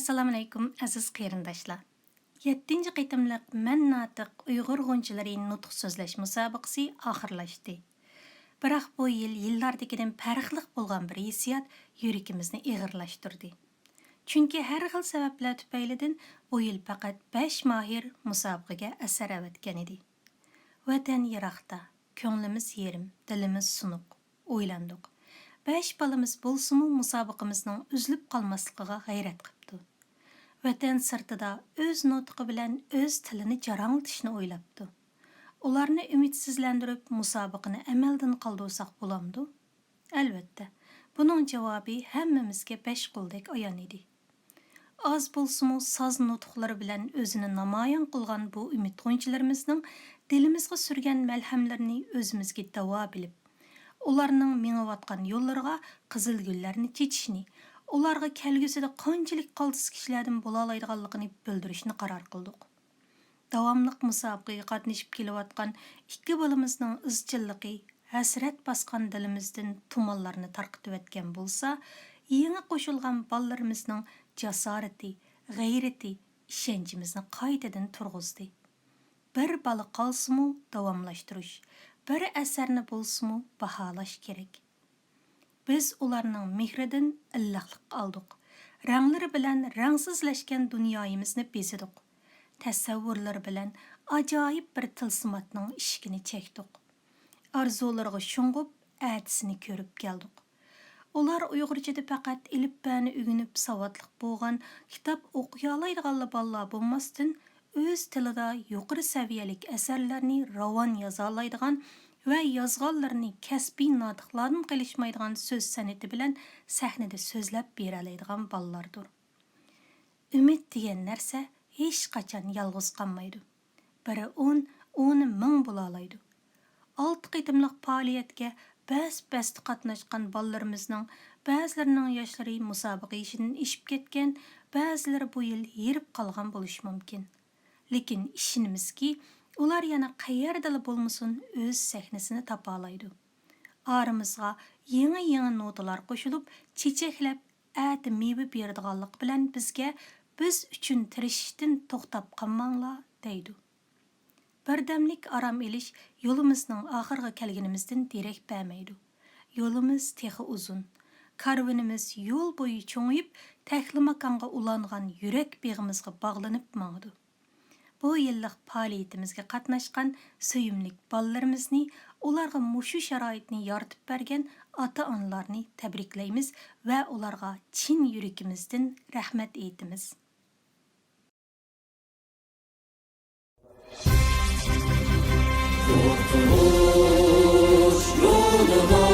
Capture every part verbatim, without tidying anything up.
ئەسسالامۇئەلەيكۇم، ئەزىز قېرىنداشلار. يەتتىنچى قېتىملىق مەن ناتىق ئۇيغۇر غۇنچىلىرى نۇتۇق سۆزلەش مۇسابىقىسى ئاخىرلاشتى. بىراق بۇ يىل يىللاردىكىدىن پەرقلىق بولغان بىر ھېسسىيات يۈرىكىمىزنى ئېغىرلاشتۇردى. چۈنكى ھەر خىل سەۋەبلەر تۈپەيلىدىن بۇ يىل پەقەت بەش ماھىر مۇسابىقىگە ئەسەر ئەۋەتكەن ئىدى. ۋەتەن يىراقتا، كۆڭلىمىز يېرىم، دىلىمىز سۇنۇق. ئويلاندۇق. بەش بالىمىز بولسىمۇ مۇسابىقىمىزنىڭ ئۈزۈلۈپ قالماسلىقىغا غەيرەت قىپتۇ. ۋەتەن سىرتىدا ئۆز نۇتقى بىلەن ئۆز تىلىنى جاراڭلىتىشنى ئويلاپتۇ. ئۇلارنى ئۈمىدسىزلەندۈرۈپ، مۇسابىقىنى ئەمەلدىن قالدۇرساق بولامدۇ؟ ئەلۋەتتە، بۇنىڭ جاۋابى ھەممىمىزگە بەش قولدەك ئايان ئىدى. ئاز بولسىمۇ ساز نۇتۇقلىرى بىلەن ئۆزىنى نامايان قىلغان بۇ ئۈمىد غۇنچىلىرىمىزنىڭ دىلىمىزغا سۈرگەن مەلھەملىرىنى ئۆزىمىزگە داۋا بىلىپ، ئۇلارنىڭ مېڭىۋاتقان يوللىرىغا قىزىل گۈللەرنى چېچىشنى، ئۇلارغا كەلگۈسىدە قانچىلىك قالتىس كىشىلەردىن بولالايدىغانلىقىنى بىلدۈرۈشنى قارار قىلدۇق. داۋاملىق مۇسابىقىگە قاتنىشىپ كېلىۋاتقان ئىككى بالىمىزنىڭ ئىزچىللىقى، ھەسرەت باسقان دىلىمىزدىن تۇمانلارنى تارقىتىۋەتكەن بولسا، يېڭى قوشۇلغان بالىلىرىمىزنىڭ جاسارىتى، غەيرىتى ئىشەنچىمىزنى قايتىدىن تۇرغۇزدى. بىر بالا قالسىمۇ داۋاملاشتۇرۇش، بىر ئەسەرنى بولسىمۇ باھالاش كېرەك. بىز ئۇلارنىڭ مېھرىدىن ئىللىقلىق ئالدۇق. رەڭلىرى بىلەن رەڭسىزلەشكەن دۇنيايىمىزنى بېزىدۇق. تەسەۋۋۇرلىرى بىلەن ئاجايىپ بىر تىلسىماتنىڭ ئىشىكىنى چەكتۇق. ئارزۇلىرىغا شۇڭغۇپ، ئەتىسىنى كۆرۈپ كەلدۇق. ئۇلار ئۇيغۇرچىدا پەقەت ئېلىپبەنى ئۆگىنىپ ساۋاتلىق بولغان، كىتاب ئوقۇيالايدىغانلا بالىلار بولماستىن، ئۆز تىلىدا يۇقىرى سەۋىيەلىك ئەسەرلەرنى راۋان يازالايدىغان ۋە يازغانلىرىنى كەسپىي ناتىقلاردىن قېلىشمايدىغان سۆز سەنئىتى بىلەن سەھنىدە سۆزلەپ بېرەلەيدىغان بالىلاردۇر. ئۈمىد دېگەن نەرسە ھېچقاچان يالغۇز قالمايدۇ. بىرى ئون، ئونى مىڭ بولالايدۇ. ئالتە قېتىملىق پائالىيەتكە بەس-بەستە قاتناشقان بالىلىرىمىزنىڭ بەزىلىرىنىڭ ياشلىرى مۇسابىقە يېشىدىن ئېشىپ كەتكەن، بەزىلىرى بۇ يىل ھېرىپ قالغان بولۇشى مۇمكىن. لېكىن ئىشىنىمىزكى، ئۇلار يەنە قەيەردىلا بولمىسۇن، ئۆز سەھنىسىنى تاپالايدۇ. ئارىمىزغا يېڭى-يېڭى نوتىلار قوشۇلۇپ، چېچەكلەپ، ئەتە مېۋە بېرىدىغانلىقى بىلەن بىزگە «بىز ئۈچۈن تىرىشىشتىن توختاپ قالماڭلار» دەيدۇ. بىردەملىك ئارام ئېلىش يولىمىزنىڭ ئاخىرىغا كەلگىنىمىزدىن دېرەك بەرمەيدۇ. يولىمىز تېخى ئۇزۇن. كارۋىنىمىز يول بويى چوڭىيىپ، تەكلىماكانغا ئۇلانغان يۈرەك بېغىمىزغا باغلىنىپ ماڭىدۇ. بۇ يىللىق پائالىيىتىمىزگە قاتناشقان سۆيۈملۈك بالىلىرىمىزنى، ئۇلارغا مۇشۇ شارائىتنى يارىتىپ بەرگەن ئاتا-ئانىلارنى تەبرىكلەيمىز ۋە ئۇلارغا چىن يۈرىكىمىزدىن رەھمەت ئېيتىمىز. قۇتۇلۇش يولىدا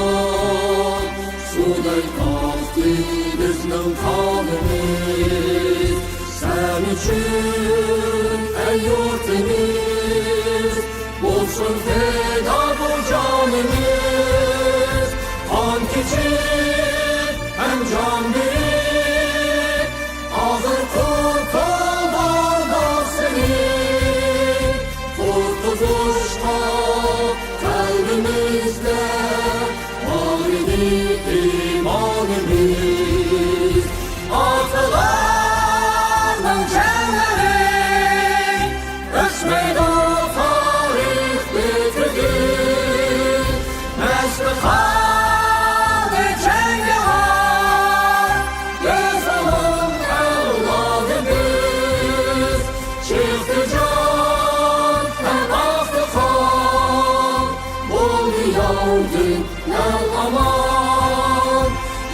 سۇدەك ئاقتى بىزنىڭ قانىمىز. سەن ئۈچۈن، ئەي يۇرتىمىز، بولسۇن پىدا بۇ جانىمىز. قان كېچىپ ھەم جان بېرىپ، ھازىر قۇتۇلدۇردۇق سېنى. قۇتقۇزۇشقا قەلبىمىزدە بار ئىدى ئىمانىمىز. ئاتىلارنىڭ جانلىرى ئۆچمەيدۇ تارىخ بېتىدىن. مەستخانە جەڭگىۋار، بىز ئۇنىڭ ئەۋلادىمىز. چىقتى جان ھەم ئاقتى قان، بولدى ياۋدىن ئەل ئامان.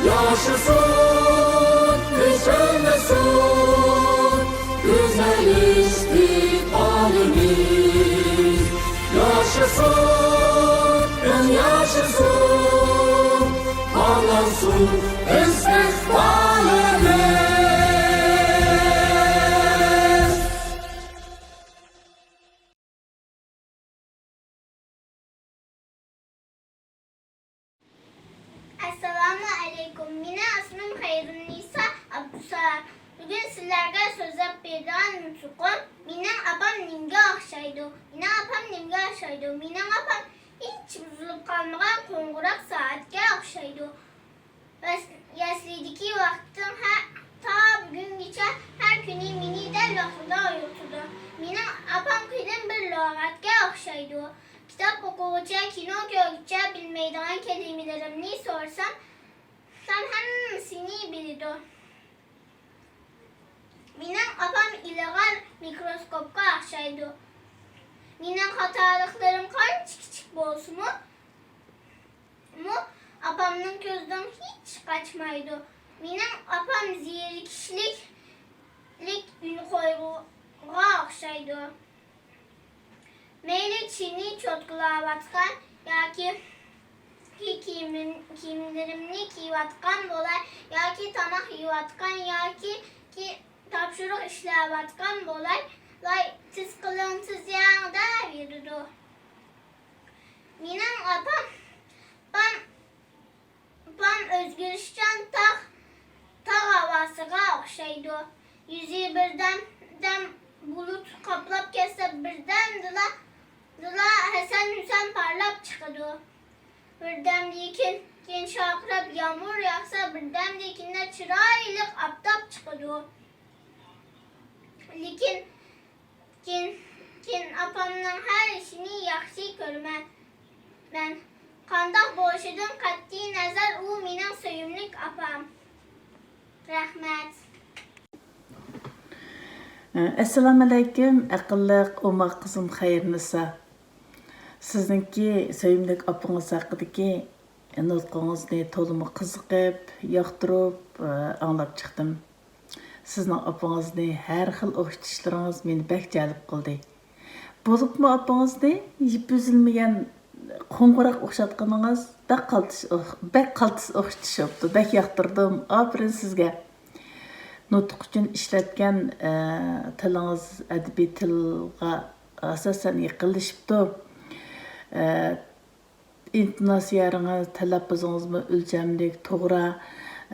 ياشىسۇن، ئۆچمەسۇن گۈزەل ئىستىقبالىمىز. ياشىسۇن، ياشىسۇن، پارلانسۇن ئىستىقبالىمىز. ئەسسالامۇ ئەلەيكۇم. مېنىڭ ئىسمىم خەيرۇننىسا ئابدۇسالام. بۈگۈن سىلەرگە سۆزلەپ بېرىدىغان نۇتۇقۇم «مېنىڭ ئاپام نېمىگە ئوخشايدۇ؟» مېنىڭ ئاپام نېمىگە ئوخشايدۇ؟ مېنىڭ ئاپام ھېچ بۇزۇلۇپ قالمىغان قوڭغۇراق سائەتكە ئوخشايدۇ. يەس-، يەسلىدىكى ۋاقتىم ھە-، تا بۈگۈنگىچە ھەر كۈنى مېنى دەل ۋاقتىدا ئويغىتىدۇ. مېنىڭ ئاپام قېدىم بىر لۇغەتكە ئوخشايدۇ. كىتاب ئوقۇغۇچە، كىنو كۆرگۈچە بىلمەيدىغان كەلىمىلىرىمنى سورىسام، سام ھەممىسىنى بىلىدۇ. مېنىڭ ئاپام ئىلغار مىكروسكوپقا ئوخشايدۇ. مېنىڭ خاتالىقلىرىم قانچە كىچىك بولسىمۇ، مۇ ئاپامنىڭ كۆزىدىن ھېچ قاچمايدۇ. مېنىڭ ئاپام زېرىكىشلىك ئۈنقويغۇغا ئوخشايدۇ. مەيلى چىشىنى چوتكىلاۋاتقان ياكى كىيىمىم-، كىيىملىرىمنى كىيىۋاتقان بولاي ياكى تاماق يەۋاتقان ياكى كى-، تاپشۇرۇق ئىشلەۋاتقان بولاي، لاي تېز قىلىڭ، تېز يەڭ دەۋېرىدۇ. مېنىڭ ئاپام، ئاپام، ئاپام ئۆزگىرىشچان تاغ، تاغ ھاۋاسىغا ئوخشايدۇ. يۈزى بىردەمدەم بۇلۇت قاپلاپ كەتسە، بىردەمدىلا، دىلا ھەسەن-ھۈسەن پارلاپ چىقىدۇ. بىردەمدىن كېيىن، كېيىن شارقىراپ يامغۇر ياغسا، بىردەمدىن كېيىن چىرايلىق ئاپتاپ چىقىدۇ. لېكىن كېيىن، كېيىن ئاپامنىڭ ھەر ئىشىنى ياخشى كۆرىمەن. مەن قانداق بولۇشىدىن قەتئىي نەزەر، ئۇ مېنىڭ سۆيۈملۈك ئاپام. رەھمەت. ئەسسالامۇئەلەيكۇم، ئەقىللىق ئوماق قىزىم خەيرىنىسا. سىزنىڭكى سۆيۈملۈك ئاپىڭىز ھەققىدىكى نۇتقىڭىزنى تولىمۇ قىزىقىپ، ياقتۇرۇپ، ئاڭلاپ چىقتىم. سىزنىڭ ئاپىڭىزنى ھەر خىل ئوخشىتىشلىرىڭىز مېنى بەك جەلپ قىلدى. بولۇپمۇ ئاپىڭىزنى يىپ ئۈزۈلمىگەن قوڭغۇراق ئوخشاتقىنىڭىز بەك قالتىس، بەك قالتىس ئوخشىتىشىپتۇ. بەك ياقتۇردۇم. ئاپىرىن سىزگە. نۇتۇق ئۈچۈن ئىشلەتكەن، ئە، تىلىڭىز ئەدەبىي تىلغا ئاساسەن يېقىنلىشىپتۇ. ئە، ئىنتوناتسىيەڭىز، تەلەپپۇزىڭىزمۇ ئۆلچەملىك، توغرا.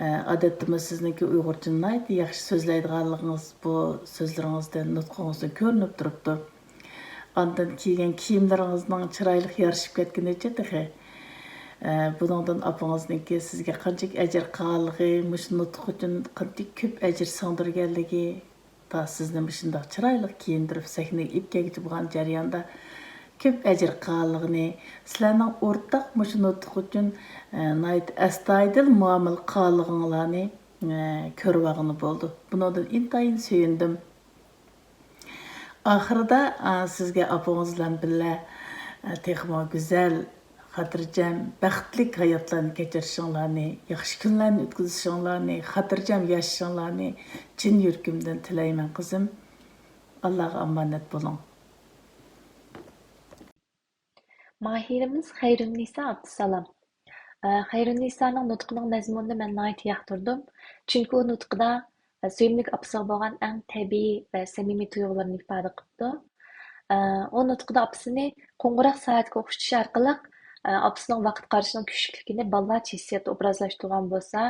ئە، ئادەتتىمۇ سىزنىڭكى ئۇيغۇرچىنى ناھايىتى ياخشى سۆزلەيدىغانلىقىڭىز بۇ سۆزلىرىڭىزدىن، نۇتقىڭىزدىن كۆرۈنۈپ تۇرۇپتۇ. ئاندىن كىيگەن كىيىملىرىڭىزنىڭ چىرايلىق يارىشىپ كەتكىنىچە تېخى. ئە، بۇنىڭدىن ئاپىڭىزنىڭكى سىزگە قانچىلىك ئەجىر قىلغانلىقى، مۇشۇ نۇتۇق ئۈچۈن قانچىلىك كۆپ ئەجىر سىڭدۈرگەنلىكى، تا سىزنى مۇشۇنداق چىرايلىق كىيىندۈرۈپ سەھنىگە ئېلىپ كەلگۈچە بولغان جەرياندا كۆپ ئەجىر قىلغانلىقىنى، سىلەرنىڭ ئورتاق مۇشۇ نۇتۇق ئۈچۈن، ئە، ناھايىتى ئەستايىدىل مۇئامىلە قىلغانلىقىڭلارنى، ئە، كۆرۈۋالغىلى بولدى. بۇنىڭدىن ئىنتايىن سۆيۈندۈم. ئاخىرىدا، ئا، سىزگە ئاپىڭىز بىلەن بىللە، ئا، تېخىمۇ گۈزەل، خاتىرجەم، بەختلىك ھاياتلارنى كەچۈرۈشۈڭلارنى، ياخشى كۈنلەرنى ئۆتكۈزۈشۈڭلارنى، خاتىرجەم ياشىشىڭلارنى چىن يۈرىكىمدىن تىلەيمەن، قىزىم. ئاللاغا ئامانەت بولۇڭ. ماھىرىمىز خەيرۇننىسا، ئابدۇسالام. ئە، خەيرۇننىسانىڭ نۇتقىنىڭ مەزمۇنىنى مەن ناھايىتى ياقتۇردۇم. چۈنكى ئۇ نۇتقىدا، ئە، سۆيۈملۈك ئاپىسىغا بولغان ئەڭ تەبىئىي ۋە سەمىمىي تۇيغۇلىرىنى ئىپادە قىپتۇ. ئە، ئۇ نۇتقىدا ئاپىسىنى قوڭغۇراق سائەتكە ئوخشىتىش ئارقىلىق، ئە، ئاپىسىنىڭ ۋاقىت قارىشىنىڭ كۈچلۈكلۈكىنى بالىلارچە ھېسسىياتتا ئوبرازلاشتۇرغان بولسا،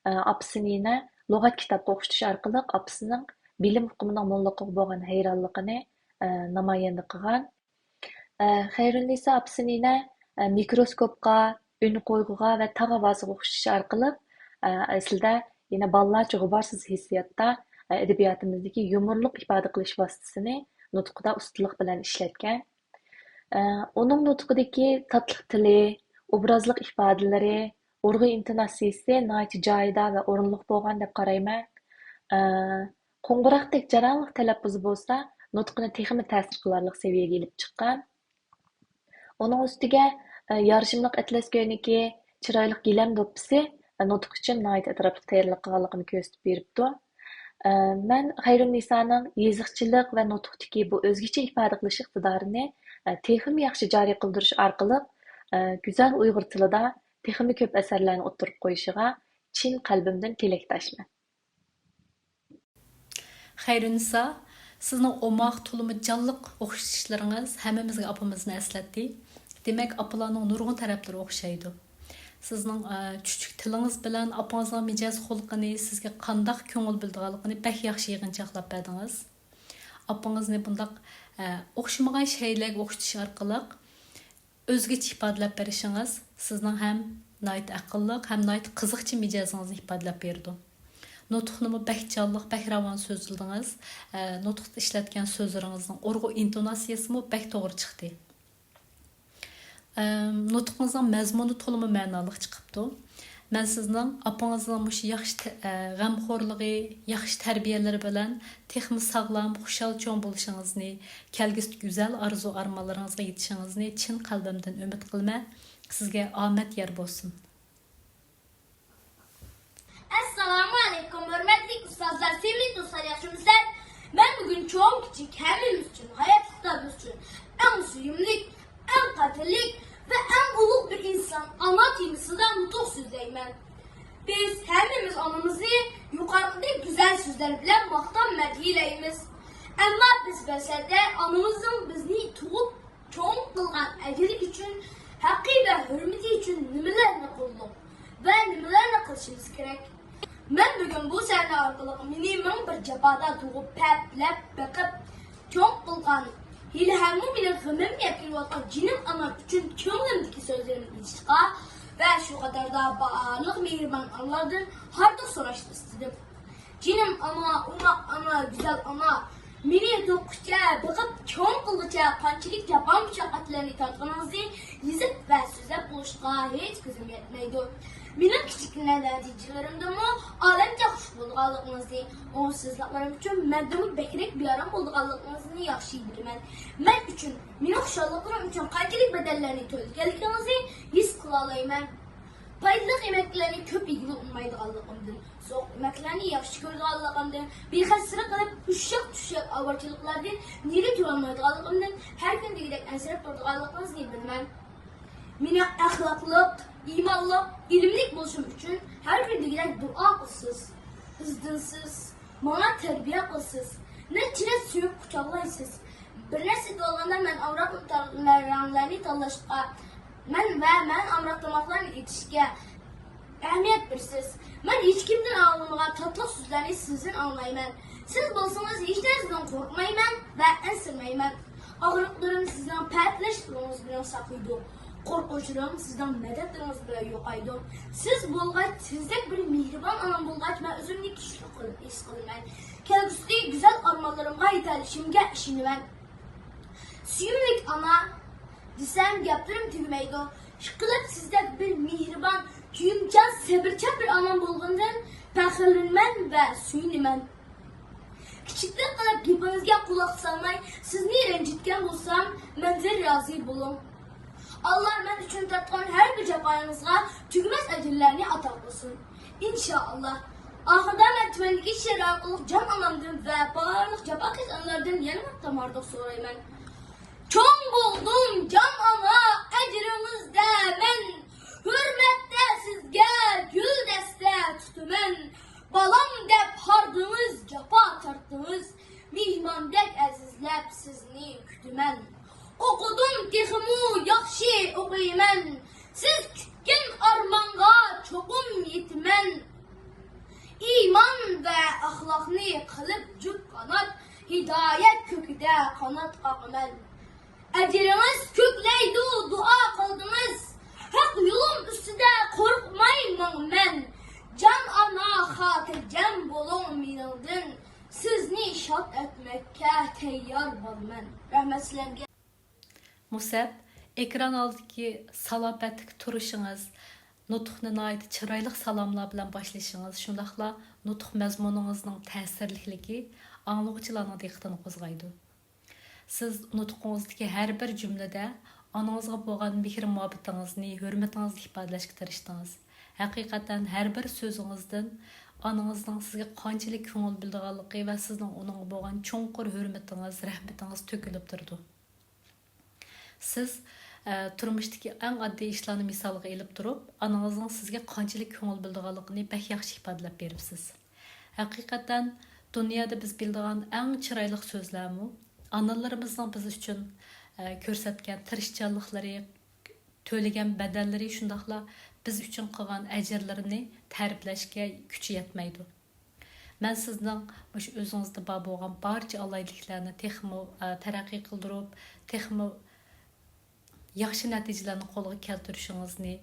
ئە، ئاپىسىنى يەنە لۇغەت كىتابقا ئوخشىتىش ئارقىلىق ئاپىسىنىڭ بىلىم ئۇقۇمىنىڭ موللۇقىغا بولغان ھەيرانلىقىنى، ئە، نامايەندە قىلغان. ئە، خەيرۇننىسا ئاپىسىنى يەنە، ئە، مىكروسكوپقا، ئۈن قويغۇغا ۋە تاغ ھاۋاسىغا ئوخشىتىش ئارقىلىق، ئە، ئەسلىدە يەنە بالىلارچە غۇبارسىز ھېسسىياتتا، ئە، ئەدەبىياتىمىزدىكى يۇمۇرلۇق ئىپادە قىلىش ۋاسىتىسىنى نۇتقىدا ئۇستىلىق بىلەن ئىشلەتكەن. ئە، ئۇنىڭ نۇتقىدىكى تاتلىق تىلى، ئوبرازلىق ئىپادىلىرى، ئۇرغۇ ئىنتوناتسىيىسى ناھايىتى جايىدا ۋە ئورۇنلۇق بولغان دەپ قارايمەن. ئە، قوڭغۇراقتەك جاراڭلىق تەلەپپۇزى بولسا، نۇتقىنى تېخىمۇ تەسىر قىلارلىق سەۋىيەگە ئېلىپ چىققان. ئۇنىڭ ئۈستىگە، ئە، يارىشىملىق ئەتلەس كۆينىكى، چىرايلىق گىلەم دوپپىسى، ئە، نۇتۇق ئۈچۈن ناھايىتى ئەتراپلىق تەييارلىق قىلغانلىقىنى كۆرسىتىپ بېرىپتۇ. ئە، مەن خەيرۇننىسانىڭ يېزىقچىلىق ۋە نۇتۇقتىكى بۇ ئۆزگىچە ئىپادە قىلىش ئىقتىدارىنى، ئە، تېخىمۇ ياخشى جارى قىلدۇرۇش ئارقىلىق، ئە، گۈزەل ئۇيغۇر تىلىدا تېخىمۇ كۆپ ئەسەرلەرنى ئوتتۇرىغا قويۇشىغا چىن قەلبىمدىن تىلەكداشمەن. خەيرۇننىسا، سىزنىڭ ئوماق، تولىمۇ جانلىق ئوخشىتىشلىرىڭىز ھەممىمىزگە ئاپىمىزنى ئەسلەتتى. دېمەك، ئاپىلارنىڭ نۇرغۇن تەرەپلىرى ئوخشايدۇ. سىزنىڭ، ئە، چۈچۈك تىلىڭىز بىلەن ئاپىڭىزنىڭ مىجەز خۇلقىنى، سىزگە قانداق كۆڭۈل بۆلىدىغانلىقىنى بەك ياخشى يىغىنچاقلاپ بەردىڭىز. ئاپىڭىزنى بۇنداق، ئە، ئوخشىمىغان شەيلەرگە ئوخشىتىش ئارقىلىق ئۆزگىچە ئىپادىلەپ بېرىشىڭىز سىزنىڭ ھەم ناھايىتى ئەقىللىق، ھەم ناھايىتى قىزىقچى مىجەزىڭىزنى ئىپادىلەپ بېرىدۇ. نۇتۇقنىمۇ بەك جانلىق، بەك راۋان سۆزلىدىڭىز. ئە، نۇتۇقتا ئىشلەتكەن سۆزلىرىڭىزنىڭ ئۇرغۇ ئىنتوناتسىيىسىمۇ بەك توغرا چىقتى. ئەم، نۇتقىڭىزنىڭ مەزمۇنى تولىمۇ مەنالىق چىقىپتۇ. مەن سىزنىڭ ئاپىڭىزنىڭ مۇشۇ ياخشى تە-، ئە، غەمخورلۇقى، ياخشى تەربىيەلىرى بىلەن تېخىمۇ ساغلام، خۇشال چوڭ بولۇشىڭىزنى، كەلگۈسىدىكى گۈزەل ئارزۇ ئارمانلىرىڭىزغا يېتىشىڭىزنى چىن قەلبىمدىن ئۈمىد قىلىمەن. سىزگە ئامەت يار بولسۇن. ئەسسالامۇ ئەلەيكۇم، ھۆرمەتلىك ئۇستازلار، سۆيۈملۈك دوستلار، ياخشىمۇسىلەر؟ مەن بۈگۈن چوڭ-كىچىك ھەممىمىز ئۈچۈن، ھاياتلىقتا بىز ئۈچۈن ئەڭ سۆيۈملۈك، ئەڭ قەدىرلىك ۋە ئەڭ ئۇلۇغ بىر ئىنسان ئانا تېمىسىدا نۇتۇق سۆزلەيمەن. بىز ھەممىمىز ئانىمىزنى يۇقىرىقىدەك گۈزەل سۆزلەر بىلەن ماختاپ مەدھىيلەيمىز. ئەمما بىز بەزىلەردە ئانىمىزنىڭ بىزنى تۇغۇپ چوڭ قىلغان ئەجرى ئۈچۈن، ھەققى ۋە ھۆرمىتى ئۈچۈن نېمىلەرنى قىلدۇق ۋە نېمىلەرنى قىلىشىمىز كېرەك؟ مەن بۈگۈن بۇ سەھنە ئارقىلىق مېنى مىڭ بىر جاپادا تۇغۇپ، پەپلەپ، بېقىپ، چوڭ قىلغان، ھېلىھەممۇ مېنىڭ غېمىمنى يەپ كېلىۋاتقان جېنىم ئانام ئۈچۈن كۆڭلۈمدىكى سۆزلىرىمنى ئېيتىشقا ۋە شۇ قاتاردا بارلىق مېھرىبان ئانىلاردىن ھاردۇق سوراشنى ئىستىدىم. جېنىم ئانا، ئوماق ئانا، گۈزەل ئانا، مېنى تۇغقۇچە بېقىپ چوڭ قىلغۇچە قانچىلىك جاپا مۇشەققەتلەرنى تارتقىنىڭىزنى يېزىپ ۋە سۆزلەپ بولۇشقا ھېچ كۆزۈم يەتمەيدۇ. مېنىڭ كىچىككىنە نەتىجىلىرىمدىنمۇ ئالەمچە خۇش بولىدىغانلىقىڭىزنى، ئوڭۇشسىزلىقلىرىم ئۈچۈن مەندىنمۇ بەكرەك بىئارام بولىدىغانلىقىڭىزنى ياخشى بىلىمەن. مەن ئۈچۈن، مېنىڭ خۇشاللىقلىرىم ئۈچۈن قانچىلىك بەدەللەرنى تۆلىگەنلىكىڭىزنى ھېس قىلالايمەن. پايدىلىق يېمەكلەرنى كۆپ يېگىلى ئۇنىمايدىغانلىقىمدىن، سوغۇق يېمەكلەرنى ياخشى كۆرىدىغانلىقىمدىن، بىخەستىلىك قىلىپ ئۇششاق-چۈششەك ئاۋارىچىلىقلاردىن نېرى تۇرالمايدىغانلىقىمدىن ھەر كۈن دېگۈدەك ئەنسىرەپ تۇرىدىغانلىقىڭىزنى بىلىمەن. مېنىڭ ئەخلاقلىق، ئىمانلىق، ئىلىملىك بولۇشۇم ئۈچۈن ھەر كۈن دېگۈدەك دۇئا قىلىسىز، ئىزدىنىسىز، ماڭا تەربىيە قىلىسىز، نەچچە رەت سۆيۈپ قۇچاقلايسىز. بىر نەرسە ئېيتىۋالغاندا، مەن ئامراق رەڭلەرنى تاللاشقا، مەن ۋە مەن ئامراق تاماقلارنى ئېتىشكە ئەھمىيەت بېرىسىز. مەن ھېچكىمدىن ئاڭلىمىغان تاتلىق سۆزلەرنى سىزدىن ئاڭلايمەن. سىز بولسىڭىز، ھېچ نەرسىدىن قورقمايمەن ۋە ئەنسىرىمەيمەن. ئاغرىقلىرىم سىزنىڭ پەپلەشلىرىڭىز بىلەن ساقىيىدۇ. قورقۇنچلىرىم سىزنىڭ مەدەتلىرىڭىز بىلەن يوقايدۇ. سىز بولغاچ، سىزدەك بىر مېھرىبان ئانام بولغاچ، مەن ئۆزۈمنى كۈچلۈك قىل-، ھېس قىلىمەن. كەلگۈسىدىكى گۈزەل ئارمانلىرىمغا يېتەلىشىمگە ئىشىنىمەن. سۆيۈملۈك ئانا دېسەم، گەپلىرىم تۈگىمەيدۇ. ئىشقىلىپ، سىزدەك بىر مېھرىبان، كۆيۈمچان، سەۋرچان بىر ئانام بولغىنىدىن پەخىرلىنىمەن ۋە سۆيۈنىمەن. كىچىكلىك قىلىپ گېپىڭىزگە قۇلاق سالماي، سىزنى رەنجىتكەن بولسام، مەندىن رازى بولۇڭ. ئاللا مەن ئۈچۈن تارتقان ھەر بىر جاپايىڭىزغا تۈگىمەس ئەجىرلەرنى ئاتا قىلسۇن، ئىنشائاللا. ئاخىرىدا مەن تۆۋەندىكى شېئىر ئارقىلىق جان ئانامدىن ۋە بارلىق جاپاكەش ئانىلاردىن يەنە ماختام ھاردۇق سورايمەن. چوڭ بولدۇم جان ئانا ئەجرىڭىزدە مەن، ھۆرمەتتە سىزگە گۈلدەستە تۇتىمەن. بالام دەپ ھاردىڭىز، جاپا تارتتىڭىز، مېھماندەك ئەزىزلەپ سىزنى كۈتىمەن. ئوقۇدۇم تېخىمۇ ياخشى ئوقۇيمەن، سىز كۈتكەن ئارمانغا چوقۇم يېتىمەن. ئىمان ۋە ئەخلاقنى قىلىپ جۈپ قانات، ھىدايەت كۆكىدە قانات قاقىمەن. ئەجرىڭىز كۆكلەيدۇ، دۇئا قىلدىڭىز، ھەق يولۇم ئۈستىدە قورقماي ماڭىمەن. جان ئانا، خاتىرجەم بولۇڭ مېنىڭدىن، سىزنى شاد ئەتمەككە تەييار بارمەن. رەھمەت سىلەرگە. مۇسەپ، ئېكران ئالدىدىكى سالاپەتلىك تۇرۇشىڭىز، نۇتۇقنى ناھايىتى چىرايلىق سالاملار بىلەن باشلىشىڭىز، شۇنداقلا نۇتۇق مەزمۇنىڭىزنىڭ تەسىرلىكلىكى ئاڭلىغۇچىلارنىڭ دىققىتىنى قوزغايدۇ. سىز نۇتقىڭىزدىكى ھەر بىر جۈملىدە ئانىڭىزغا بولغان مېھىر-مۇھەببىتىڭىزنى، ھۆرمىتىڭىزنى ئىپادىلەشكە تىرىشتىڭىز. ھەقىقەتەن ھەر بىر سۆزىڭىزدىن ئانىڭىزنىڭ سىزگە قانچىلىك كۆڭۈل بۆلىدىغانلىقى ۋە سىزنىڭ ئۇنىڭغا بولغان چوڭقۇر ھۆرمىتىڭىز، رەھمىتىڭىز تۆكۈلۈپ تۇرىدۇ. سىز، ئە، تۇرمۇشتىكى ئەڭ ئاددىي ئىشلارنى مىسالغا ئېلىپ تۇرۇپ، ئانىڭىزنىڭ سىزگە قانچىلىك كۆڭۈل بۆلىدىغانلىقىنى بەك ياخشى ئىپادىلەپ بېرىپسىز. ھەقىقەتەن، دۇنيادا بىز بىلىدىغان ئەڭ چىرايلىق سۆزلەرمۇ، ئانىلىرىمىزنىڭ بىز ئۈچۈن، ئە، كۆرسەتكەن تىرىشچانلىقلىرى، تۆلىگەن بەدەللىرى، شۇنداقلا بىز ئۈچۈن قىلغان ئەجىرلىرىنى تەرىپلەشكە كۈچى يەتمەيدۇ. مەن سىزنىڭ مۇشۇ ئۆزىڭىزدە بار بولغان بارچە ئالاھىدىلىكلەرنى تېخىمۇ، ئە، تەرەققىي قىلدۇرۇپ، تېخىمۇ ياخشى نەتىجىلەرنى قولغا كەلتۈرۈشىڭىزنى،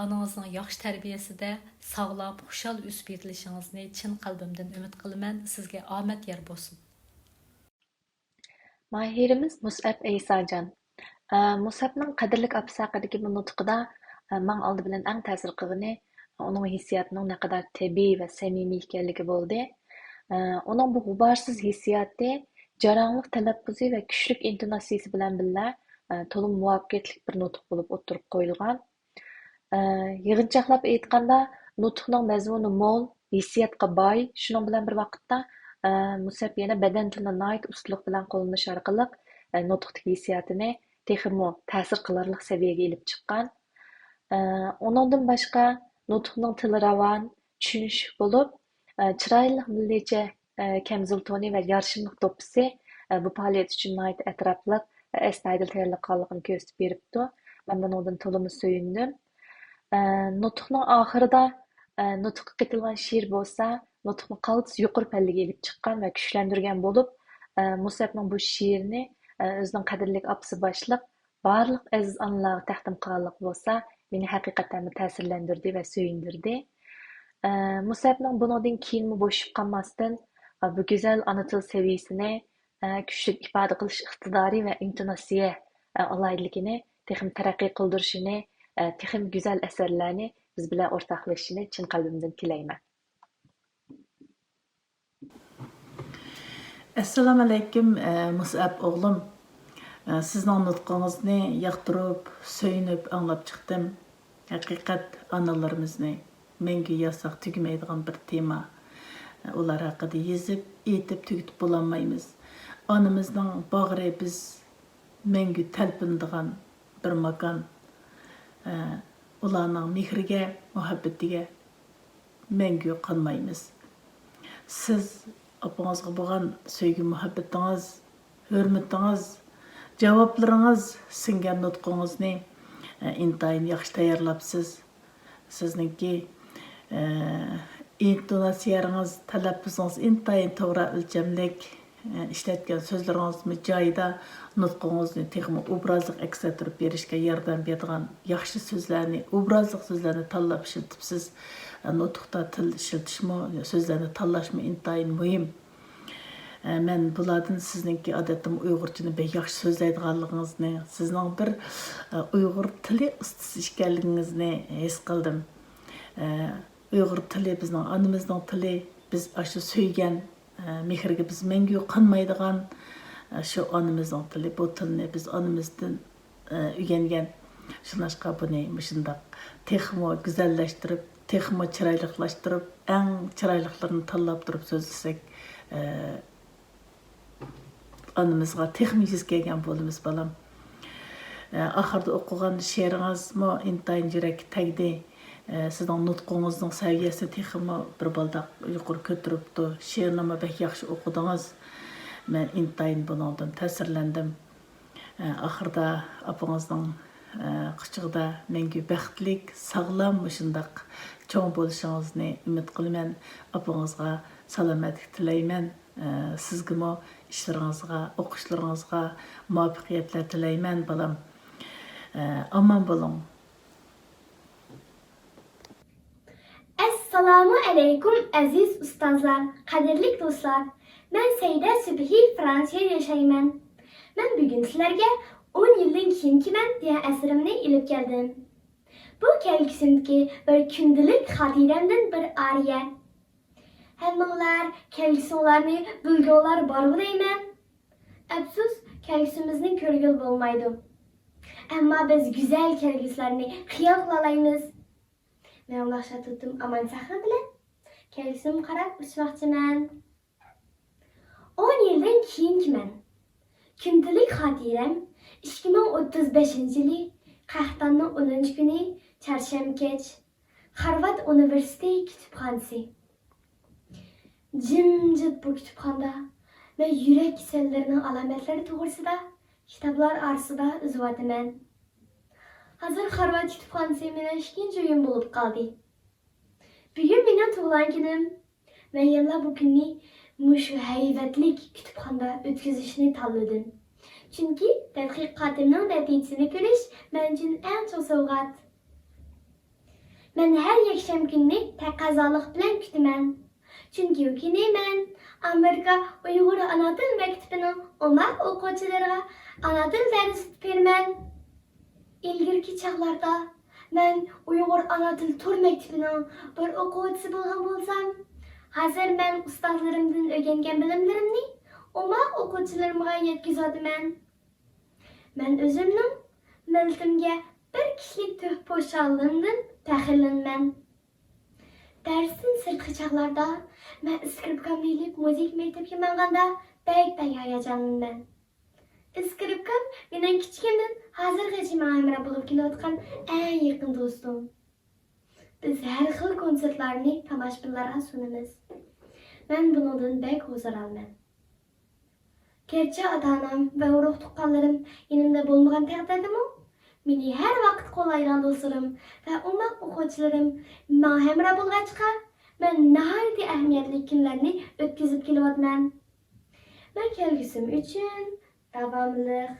ئانىڭىزنىڭ ياخشى تەربىيەسىدە ساغلام، خۇشال ئۆسۈپ يېتىلىشىڭىزنى چىن قەلبىمدىن ئۈمىد قىلىمەن. سىزگە ئامەت يار بولسۇن. ماھىرىمىز مۇسئەب ئەيساجان. ئە، مۇسئەبنىڭ قەدىرلىك ئاپىسى ھەققىدىكى بۇ نۇتقىدا، ئە، ماڭا ئالدى بىلەن ئەڭ تەسىر قىلغىنى، ئۇنىڭ ھېسسىياتىنىڭ نەقەدەر تەبىئىي ۋە سەمىمىي ئىكەنلىكى بولدى. ئە، ئۇنىڭ بۇ غۇبارسىز ھېسسىياتى، جاراڭلىق تەلەپپۇزى ۋە كۈچلۈك ئىنتوناتسىيىسى بىلەن بىللە، ئە، تولىمۇ مۇۋەپپەقىيەتلىك بىر نۇتۇق بولۇپ ئوتتۇرىغا قويۇلغان. ئە، يىغىنچاقلاپ ئېيتقاندا، نۇتۇقنىڭ مەزمۇنى مول، ھېسسىياتقا باي، شۇنىڭ بىلەن بىر ۋاقىتتا، ئە، مۇسەپ يەنە بەدەن تىلىنى ناھايىتى ئۇستىلىق بىلەن قوللىنىش ئارقىلىق، ئە، نۇتۇقتىكى ھېسسىياتىنى تېخىمۇ تەسىر قىلارلىق سەۋىيەگە ئېلىپ چىققان. ئە، ئۇنىڭدىن باشقا، نۇتۇقنىڭ تىلى راۋان، چۈشىنىشلىك بولۇپ، ئە، چىرايلىق مىللىيچە، ئە، كەمزۇل تونى ۋە يارىشىملىق دوپپىسى، ئە، بۇ پائالىيەت ئۈچۈن ناھايىتى ئەتراپلىق ۋە ئەستايىدىل تەييارلىققانلىقىنى كۆرسىتىپ بېرىپتۇ. مەن بۇنىڭدىن تولىمۇ سۆيۈندۈم. ئە، نۇتۇقنىڭ ئاخىرىدا، ئە، نۇتۇققا قېتىلغان شېئىر بولسا، نۇتۇقنى قالتىس يۇقىرى پەللىگە ئېلىپ چىققان ۋە كۈچلەندۈرگەن بولۇپ، ئە، مۇسەپنىڭ بۇ شېئىرىنى، ئە، ئۆزىنىڭ قەدىرلىك ئاپىسى باشلىق بارلىق ئەزىز ئانىلارغا تەقدىم قىلغانلىقى بولسا، مېنى ھەقىقەتەنمۇ تەسىرلەندۈردى ۋە سۆيۈندۈردى. ئە، مۇسەپنىڭ بۇنىڭدىن كېيىنمۇ بوشىشىپ قالماستىن، ئە، بۇ گۈزەل ئانا تىل سەۋىيىسىنى، ئە، كۈچلۈك ئىپادە قىلىش ئىقتىدارى ۋە ئىنتوناتسىيە، ئە، ئالاھىدىلىكىنى تېخىمۇ تەرەققىي قىلدۇرۇشىنى، ئە، تېخىمۇ گۈزەل ئەسەرلەرنى بىز بىلەن ئورتاقلىشىشىنى چىن قەلبىمدىن تىلەيمەن. ئەسسالامۇ ئەلەيكۇم، ئە، مۇسئەب ئوغلۇم. ئە، سىزنىڭ نۇتقىڭىزنى ياقتۇرۇپ، سۆيۈنۈپ ئاڭلاپ چىقتىم. ھەقىقەت ئانىلىرىمىزنى مەڭگۈ يازساق تۈگىمەيدىغان بىر تېما. ئە، ئۇلار ھەققىدە يېزىپ، ئېيتىپ تۈگىتىپ بولالمايمىز. ئانىمىزنىڭ باغرى بىز مەڭگۈ تەلپۈنىدىغان بىر ماكان. ئە، ئۇلارنىڭ مېھرىگە، مۇھەببىتىگە مەڭگۈ قانمايمىز. سىز ئاپىڭىزغا بولغان سۆيگۈ مۇھەببىتىڭىز، ھۆرمىتىڭىز، جاۋابلىرىڭىز سىڭگەن نۇتقىڭىزنى، ئە، ئىنتايىن ياخشى تەييارلاپسىز. سىزنىڭكى، ئە، ئىنتوناتسىيەڭىز، تەلەپپۇزىڭىز ئىنتايىن توغرا، ئۆلچەملىك، ئە، ئىشلەتكەن سۆزلىرىڭىزمۇ جايىدا، نۇتقىڭىزنى تېخىمۇ ئوبرازلىق ئەكس ئەتتۈرۈپ بېرىشكە ياردەم بېرىدىغان ياخشى سۆزلەرنى، ئوبرازلىق سۆزلەرنى تاللاپ ئىشلىتىپسىز. ئە، نۇتۇقتا تىل ئىشلىتىشمۇ، سۆزلەرنى تاللاشمۇ ئىنتايىن مۇھىم. ئە، مەن بۇلاردىن سىزنىڭكى ئادەتتىمۇ ئۇيغۇرچىنى بەك ياخشى سۆزلەيدىغانلىقىڭىزنى، سىزنىڭ بىر، ئە، ئۇيغۇر تىلى ئۇستىسى ئىكەنلىكىڭىزنى ھېس قىلدىم. ئە، ئۇيغۇر تىلى بىزنىڭ ئانىمىزنىڭ تىلى، بىز ئاشۇ سۆيگەن، ئە، مېھرىگە بىز مەڭگۈ قانمايدىغان، ئە، شۇ ئانىمىزنىڭ تىلى، بۇ تىلنى بىز ئانىمىزدىن، ئە، ئۆگەنگەن. شۇڭلاشقا بۇنى مۇشۇنداق تېخىمۇ گۈزەللەشتۈرۈپ، تېخىمۇ چىرايلىقلاشتۇرۇپ، ئەڭ چىرايلىقلىرىنى تاللاپ تۇرۇپ سۆزلىسەك، ئە، ئانىمىزغا تېخىمۇ يۈز كەلگەن بولىمىز، بالام. ئە، ئاخىردا ئوقۇغان شېئىرىڭىزمۇ ئىنتايىن يۈرەككە تەگدى. ئە، سىزنىڭ نۇتقىڭىزنىڭ سەۋىيەسىنى تېخىمۇ بىر بالداق يۇقىرى كۆتۈرۈپتۇ. شېئىرنىمۇ بەك ياخشى ئوقۇدىڭىز. مەن ئىنتايىن بۇنىڭدىن تەسىرلەندىم. ئە، ئاخىرىدا ئاپىڭىزنىڭ، ئە، قۇچىقىدا مەڭگۈ بەختلىك، ساغلام، مۇشۇنداق چوڭ بولۇشىڭىزنى ئۈمىد قىلىمەن. ئاپىڭىزغا سالامەتلىك تىلەيمەن. ئە، سىزگىمۇ ئىشلىرىڭىزغا، ئوقۇشلىرىڭىزغا مۇۋەپپەقىيەتلەر تىلەيمەن، بالام. ئە، ئامان بولۇڭ. ئەسسالامۇ ئەلەيكۇم، ئەزىز ئۇستازلار، قەدىرلىك دوستلار. مەن سەيدە سۈبھى، فرانسىيەدە ياشايمەن. مەن بۈگۈن سىلەرگە ئون يىلدىن كېيىنكى مەن دېگەن ئەسىرىمنى ئېلىپ كەلدىم. بۇ كەلگۈسىمدىكى بىر كۈندىلىك خاتىرەمدىن بىر ئارىيە. ھەممىڭلار كەلگۈسىڭلارنى بىلگۈڭلار بارغۇ دەيمەن. ئەپسۇس، كەلگۈسىمىزنى كۆرگىلى بولمايدۇ. ئەمما بىز گۈزەل كەلگۈسىلەرنى خىيال قىلالايمىز. مەن ئۇلاغ شاتۇتۇم ئامان سەخنە بىلەن كەلگۈسىمگە قاراپ ئۇچماقچىمەن. ئون يىلدىن كېيىنكى مەن. كۈندىلىك خاتىرەم، ئىككى مىڭ ئوتتۇز بەشىنچى يىلى قەھرىتاننىڭ ئونىنچى كۈنى، چارشەنبە كەچ، خارۋارد ئۇنىۋېرسىتېتى كۇتۇپخانىسى. جىمجىت بۇ كۇتۇپخانىدا. مەن يۈرەك كېسەللىرىنىڭ ئالامەتلىرى توغرىسىدا كىتابلار ئارىسىدا ئۈزۈۋاتىمەن. ھازىر خارۋارد كۇتۇپخانىسى مېنىڭ ئىككىنچى ئۆيۈم بولۇپ قالدى. بۈگۈن مېنىڭ تۇغۇلغان كۈنۈم. مەن يەنىلا بۇ كۈننى مۇشۇ ھەيۋەتلىك كۇتۇپخانىدا ئۆتكۈزۈشنى تاللىدىم. چۈنكى تەتقىقاتىمنىڭ نەتىجىسىنى كۆرۈش مەن ئۈچۈن ئەڭ چوڭ سوۋغات. مەن ھەر يەكشەنبە كۈنىنى تەقەززالىق بىلەن كۈتىمەن. چۈنكى ئۇ كۈنى مەن ئامېرىكا ئۇيغۇر ئانا تىل مەكتىپىنىڭ ئوماق ئوقۇغۇچىلىرىغا ئانا تىل دەرسلىكى بېرىمەن. ئىلگىرىكى چاغلاردا مەن ئۇيغۇر ئانا تىل تور مەكتىپىنىڭ بىر ئوقۇغۇچىسى بولغان بولسام، ھازىر مەن ئۇستازلىرىمدىن ئۆگەنگەن بىلىملىرىمنى ئوماق ئوقۇغۇچىلىرىمغا يەتكۈزۈۋاتىمەن. مەن ئۆزۈمنىڭ مىللىتىمگە بىر كىشىلىك تۆھپە قوشقانلىقىمدىن پەخىرلىنىمەن. دەرستىن سىرتقى چاغلاردا مەن ئىسكرىپكامنى ئېلىپ مۇزىكا مەكتەپكە ماڭغاندا بەك بەك ھاياجانلىنىمەن. ئىسكرىپكام مېنىڭ كىچىكىمدىن ھازىرغىچە ماڭا ھەمراھ بولۇپ كېلىۋاتقان ئەڭ يېقىن دوستۇم. بىز ھەر خىل كونسېرتلارنى تاماشىبىنلارغا سۇنىمىز. مەن بۇنىڭدىن بەك ھۇزۇر ئالىمەن. گەرچە ئاتا-ئانام ۋە ئۇرۇق-تۇغقانلىرىم يېنىمدا بولمىغان تەقدىردىمۇ، مېنى ھەر ۋاقىت قوللايدىغان دوستلىرىم ۋە ئوماق ئوقۇغۇچىلىرىم ماڭا ھەمراھ بولغاچقا، مەن ناھايىتى ئەھمىيەتلىك كۈنلەرنى ئۆتكۈزۈپ كېلىۋاتىمەن. مەن كەلگۈسىم ئۈچۈن داۋاملىق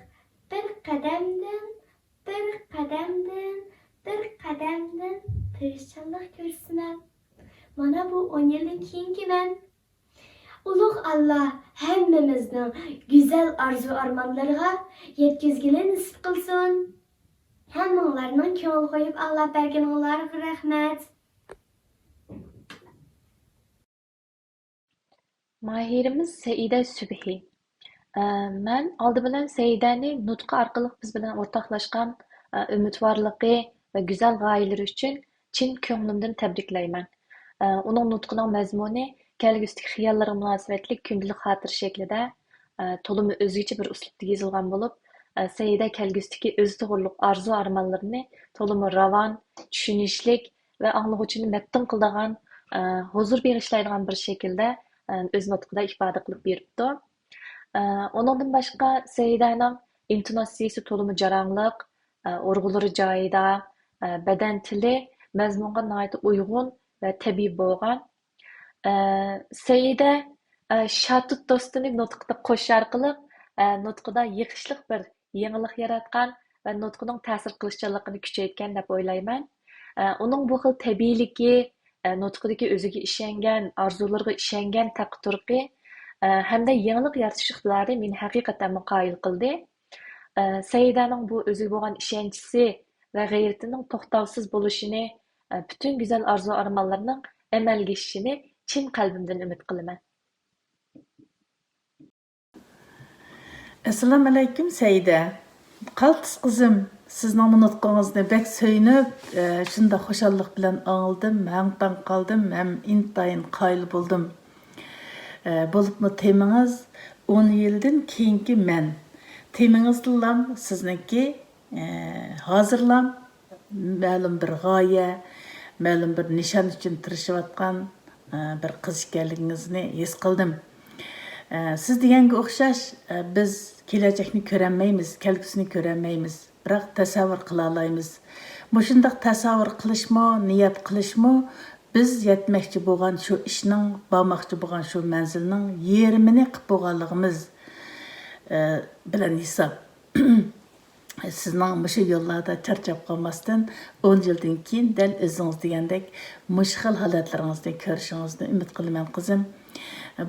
بىر قەدەمدىن، بىر قەدەمدىن، بىر قەدەمدىن تىرىشچانلىق كۆرسىتىمەن. مانا بۇ ئون يىلدىن كېيىنكى مەن. ئۇلۇغ ئاللا ھەممىمىزنىڭ گۈزەل ئارزۇ-ئارمانلىرىغا يەتكۈزگىلى نېسىپ قىلسۇن. ھەممىڭلارنىڭ كۆڭۈل قويۇپ ئاڭلاپ بەرگىنىڭلارغا رەھمەت. ماھىرىمىز سەئىدە سۈبھى. ئە، مەن ئالدى بىلەن سەئىدەنى نۇتقى ئارقىلىق بىز بىلەن ئورتاقلاشقان، ئە، ئۈمىدۋارلىقى ۋە گۈزەل غايىلىرى ئۈچۈن چىن كۆڭلۈمدىن تەبرىكلەيمەن. ئە، ئۇنىڭ نۇتقىنىڭ مەزمۇنى كەلگۈسىدىكى خىياللىرىغا مۇناسىۋەتلىك كۈندىلىك خاتىرە شەكلىدە، ئە، تولىمۇ ئۆزگىچە بىر ئۇسلۇبتا يېزىلغان بولۇپ، ئە، سەئىدە كەلگۈسىدىكى ئۆزى توغرۇلۇق ئارزۇ-ئارمانلىرىنى تولىمۇ راۋان، چۈشىنىشلىك ۋە ئاڭلىغۇچىنى مەپتۇن قىلىدىغان، ئە، ھۇزۇر بېغىشلايدىغان بىر شەكىلدە، ئە، ئۆز نۇتقىدا ئىپادە قىلىپ بېرىپتۇ. ئە، ئۇنىڭدىن باشقا سەئىدەنىڭ ئىنتوناتسىيىسى تولىمۇ جاراڭلىق، ئە، ئۇرغۇلىرى جايىدا، ئە، بەدەن تىلى مەزمۇنغا ناھايىتى ئۇيغۇن ۋە تەبىئىي بولغان. ئە، سەئىدە، ئە، شاتۇت دوستىنى نۇتقىدا قوشۇش ئارقىلىق، ئە، نۇتقىدا يېقىشلىق بىر يېڭىلىق ياراتقان ۋە نۇتقىنىڭ تەسىر قىلىشچانلىقىنى كۈچەيتكەن دەپ ئويلايمەن. ئە، ئۇنىڭ بۇ خىل تەبىئىيلىكى، ئە، نۇتقىدىكى ئۆزىگە ئىشەنگەن، ئارزۇلىرىغا ئىشەنگەن تەقى تۇرقى، ئە، ھەمدە يېڭىلىق يارىتىش ئىقتىدارى مېنى ھەقىقەتەنمۇ قايىل قىلدى. ئە، سەئىدەنىڭ بۇ ئۆزىگە بولغان ئىشەنچىسى ۋە غەيرىتىنىڭ توختاۋسىز بولۇشىنى، ئە، پۈتۈن گۈزەل ئارزۇ-ئارمانلىرىنىڭ ئەمەلگە ئېشىشىنى چىن قەلبىمدىن ئۈمىد قىلىمەن. ئەسسالامۇئەلەيكۇم، سەئىدە. قالتىس قىزىم، سىزنىڭ بۇ نۇتقىڭىزنى بەك سۆيۈنۈپ، ئە، شۇنداق خۇشاللىق بىلەن ئاڭلىدىم، ھاڭ-تاڭ قالدىم ھەم ئىنتايىن قايىل بولدۇم. ئە، بولۇپمۇ تېمىڭىز «ئون يىلدىن كېيىنكى مەن». تېمىڭىزدىنلام سىزنىڭكى، ئە، ھازىرلام مەلۇم بىر غايە، مەلۇم بىر نىشان ئۈچۈن تىرىشىۋاتقان، ئە، بىر قىز ئىكەنلىكىڭىزنى ھېس قىلدىم. ئە، سىز دېگەنگە ئوخشاش، ئە، بىز كېلەچەكنى كۆرەلمەيمىز، كەلگۈسىنى كۆرەلمەيمىز، بىراق تەسەۋۋۇر قىلالايمىز. مۇشۇنداق تەسەۋۋۇر قىلىشمۇ، نىيەت قىلىشمۇ بىز يەتمەكچى بولغان شۇ ئىشنىڭ، بارماقچى بولغان شۇ مەنزىلنىڭ يېرىمىنى قىپ بولغانلىقىمىز، ئە، بىلەن ھېساب. سىزنىڭ مۇشۇ يوللاردا چارچاپ قالماستىن، ئون يىلدىن كېيىن دەل ئۆزىڭىز دېگەندەك مۇشۇ خىل ھالەتلىرىڭىزنى كۆرۈشىڭىزنى ئۈمىد قىلىمەن، قىزىم.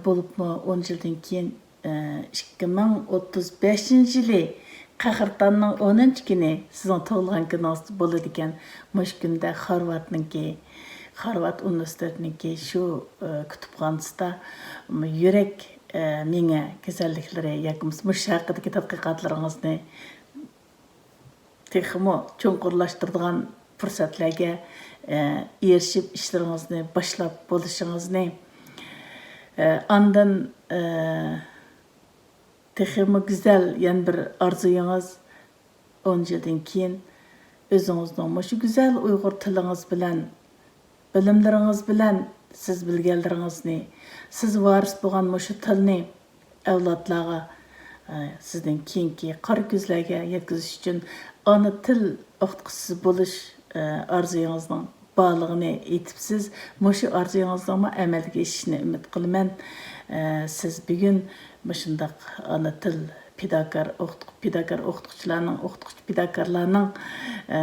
بولۇپمۇ ئون يىلدىن كېيىن، ئىككى مىڭ ئوتتۇز بەشىنچى يىلى قەھرىتاننىڭ ئونىنچى كۈنى سىزنىڭ تۇغۇلغان كۈنىڭىز بولىدىكەن. مۇشۇ كۈندە خارۋاردنىڭكى، خارۋارد ئۇنىۋېرسىتېتىنىڭكى شۇ، ئە، كۇتۇپخانىسىدا يۈرەك، ئە، مېڭە كېسەللىكلىرى ياكى بولمىسا مۇشۇ ھەققىدىكى تەتقىقاتلىرىڭىزنى تېخىمۇ چوڭقۇرلاشتۇرىدىغان پۇرسەتلەرگە، ئە، ئېرىشىپ، ئىشلىرىڭىزنى باشلاپ بولۇشىڭىزنى، ئە، ئاندىن، ئە، تېخىمۇ گۈزەل يەنە بىر ئارزۇيىڭىز، ئون يىلدىن كېيىن ئۆزىڭىزنىڭ مۇشۇ گۈزەل ئۇيغۇر تىلىڭىز بىلەن، بىلىملىرىڭىز بىلەن سىز بىلگەنلىرىڭىزنى، سىز ۋارىس بولغان مۇشۇ تىلنى ئەۋلادلارغا، ئە، سىزدىن كېيىنكى قارا كۆزلەرگە يەتكۈزۈش ئۈچۈن ئانا تىل ئوقۇتقۇچىسى بولۇش، ئە، ئارزۇيىڭىزنىڭ بارلىقىنى ئېيتىپسىز. مۇشۇ ئارزۇيىڭىزنىڭمۇ ئەمەلگە ئېشىشىنى ئۈمىد قىلىمەن. ئە، سىز بۈگۈن مۇشۇنداق ئانا تىل پىداكار ئوقۇت-، پىداكار ئوقۇتقۇچىلارنىڭ، ئوقۇتقۇچى پىداكارلارنىڭ، ئە،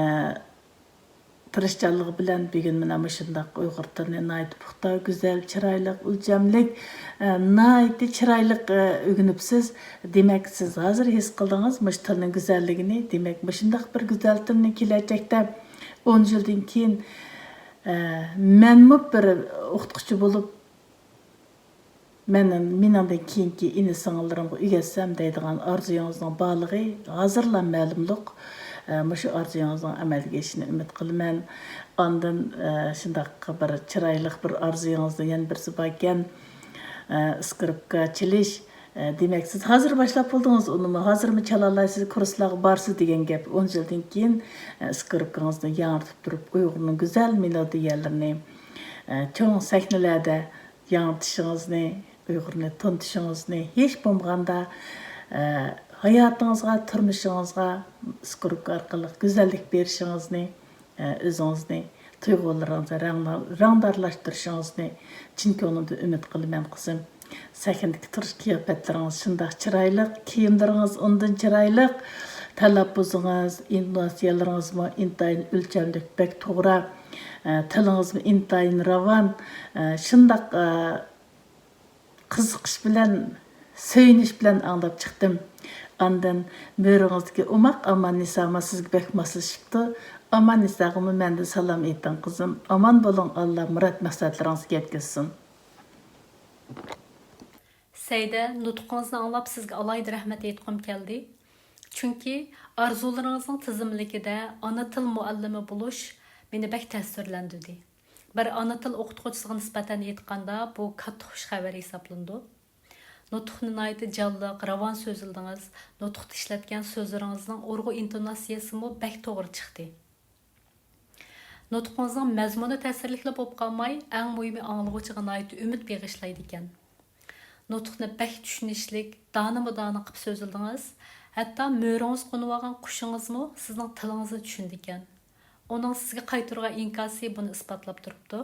تىرىشچانلىقى بىلەن بۈگۈن مانا مۇشۇنداق ئۇيغۇر تىلىنى ناھايىتى پۇختا، گۈزەل، چىرايلىق، ئۆلچەملىك، ئە، ناھايىتى چىرايلىق، ئە، ئۆگىنىپسىز. دېمەك، سىز ھازىر ھېس قىلدىڭىز مۇشۇ تىلنىڭ گۈزەللىكىنى. دېمەك، مۇشۇنداق بىر گۈزەل تىلنى كېلەچەكتە ئون يىلدىن كېيىن، ئە، مەنمۇ بىر ئوقۇتقۇچى بولۇپ، مەن، مېنىڭدىن كېيىنكى ئىنى-سىڭىللىرىمغا ئۆگەتسەم دەيدىغان ئارزۇيىڭىزنىڭ بارلىقى ھازىرلا مەلۇملۇق. ئە، مۇشۇ ئارزۇيىڭىزنىڭ ئەمەلگە ئېشىشىنى ئۈمىد قىلىمەن. ئاندىن، ئە، شۇنداق بىر چىرايلىق بىر ئارزۇيىڭىزنىڭ يەنە بىرسى باركەن، ئە، ئىسكرىپكا چېلىش. ئە، دېمەك، سىز ھازىر باشلاپ بولدىڭىز ئۇنىمۇ، ھازىرمۇ چالالايسىز، كۇرسلارغا بارسىز دېگەن گەپ. ئون يىلدىن كېيىن، ئە، ئىسكرىپكىڭىزنى ياڭرىتىپ تۇرۇپ، ئۇيغۇرنىڭ گۈزەل مېلودىيەلىرىنى، ئە، چوڭ سەھنىلەردە ياڭرىتىشىڭىزنى، ئۇيغۇرنى تونۇتۇشىڭىزنى، ھېچ بولمىغاندا، ئە، ھاياتىڭىزغا، تۇرمۇشىڭىزغا ئىسكرىپكا ئارقىلىق گۈزەللىك بېرىشىڭىزنى، ئە، ئۆزىڭىزنى، تۇيغۇلىرىڭىزنى رەڭدار-، رەڭدارلاشتۇرۇشىڭىزنى چىن كۆڭلۈمدىن ئۈمىد قىلىمەن، قىزىم. سەھنىدىكى تۇرۇش قىياپەتلىرىڭىز شۇنداق چىرايلىق، كىيىملىرىڭىز ئۇندىن چىرايلىق، تەلەپپۇزىڭىز، ئىنتوناتسىيەلىرىڭىزمۇ ئىنتايىن ئۆلچەملىك، بەك توغرا، ئە، تىلىڭىزمۇ ئىنتايىن راۋان، ئە، شۇنداق، ئە، قىزىقىش بىلەن، سۆيۈنۈش بىلەن ئاڭلاپ چىقتىم. ئاندىن مۈرىڭىزدىكى ئوماق ئاماننىسامۇ سىزگە بەك ماسلىشىپتۇ. ئاماننىساغىمۇ مەندىن سالام ئېيتىڭ، قىزىم. ئامان بولۇڭ، ئاللا مۇراد مەقسەتلىرىڭىزگە يەتكۈزسۇن. سەيدە، نۇتقىڭىزنى ئاڭلاپ سىزگە ئالاھىدە رەھمەت ئېيتقۇم كەلدى. چۈنكى ئارزۇلىرىڭىزنىڭ تىزىملىكىدە ئانا تىل مۇئەللىمى بولۇش مېنى بەك تەسىرلەندۈردى. بىر ئانا تىل ئوقۇتقۇچىسىغا نىسبەتەن ئېيتقاندا، بۇ كاتتا خۇش خەۋەر ھېسابلىنىدۇ. نۇتۇقنى ناھايىتى جانلىق، راۋان سۆزلىدىڭىز. نۇتۇقتا ئىشلەتكەن سۆزلىرىڭىزنىڭ ئۇرغۇ ئىنتوناتسىيەسىمۇ بەك توغرا چىقتى. نۇتقىڭىزنىڭ مەزمۇنى تەسىرلىكلا بولۇپ قالماي، ئەڭ مۇھىمى ئاڭلىغۇچىغا ناھايىتى ئۈمىد بېغىشلايدىكەن. نۇتۇقنى بەك چۈشىنىشلىك، دانىمۇ دانا قىلىپ سۆزلىدىڭىز. ھەتتا مۈرىڭىز قونۇۋالغان قۇشىڭىزمۇ سىزنىڭ تىلىڭىزنى چۈشىنىدىكەن. ئۇنىڭ سىزگە قايتۇرغان ئىنكاسى بۇنى ئىسپاتلاپ تۇرۇپتۇ.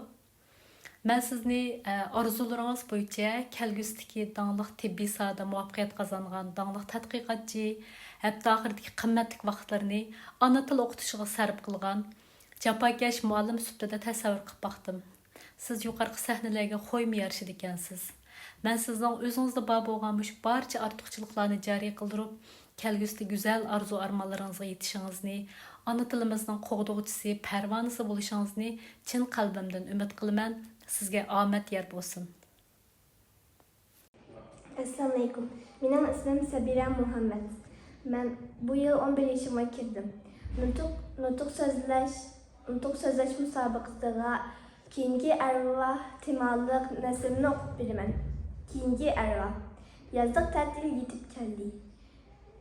مەن سىزنى، ئە، ئارزۇلىرىڭىز بويىچە كەلگۈسىدىكى داڭلىق تېببىي ساھەدە مۇۋەپپەقىيەت قازانغان داڭلىق تەتقىقاتچى، ھەپتە ئاخىرىدىكى قىممەتلىك ۋاقىتلىرىنى ئانا تىل ئوقۇتۇشىغا سەرپ قىلغان جاپاكەش مۇئەللىم سۈپىتىدە تەسەۋۋۇر قىلىپ باقتىم. سىز يۇقىرىقى سەھنىلەرگە خويمۇ يارىشىدىكەنسىز. مەن سىزنىڭ ئۆزىڭىزدە بار بولغان مۇشۇ بارچە ئارتۇقچىلىقلارنى جارى قىلدۇرۇپ، كەلگۈسىدە گۈزەل ئارزۇ-ئارمانلىرىڭىزغا يېتىشىڭىزنى، ئانا تىلىمىزنىڭ قوغدىغۇچىسى، پەرۋانىسى بولۇشىڭىزنى چىن قەلبىمدىن ئۈمىد قىلىمەن. سىزگە ئامەت يار بولسۇن. ئەسسالامۇئەلەيكۇم. مېنىڭ ئىسمىم سەبىرە مۇھەممەد. مەن بۇ يىل ئون بىر يېشىمغا كىردىم. نۇتۇق، نۇتۇق سۆزلەش، نۇتۇق سۆزلەش مۇسابىقىسىغا كېيىنكى ئەرۋاھ تېمالىق نەسرىمنى ئوقۇپ بېرىمەن. كېيىنكى ئەرۋاھ. يازلىق تەتىل يېتىپ كەلدى.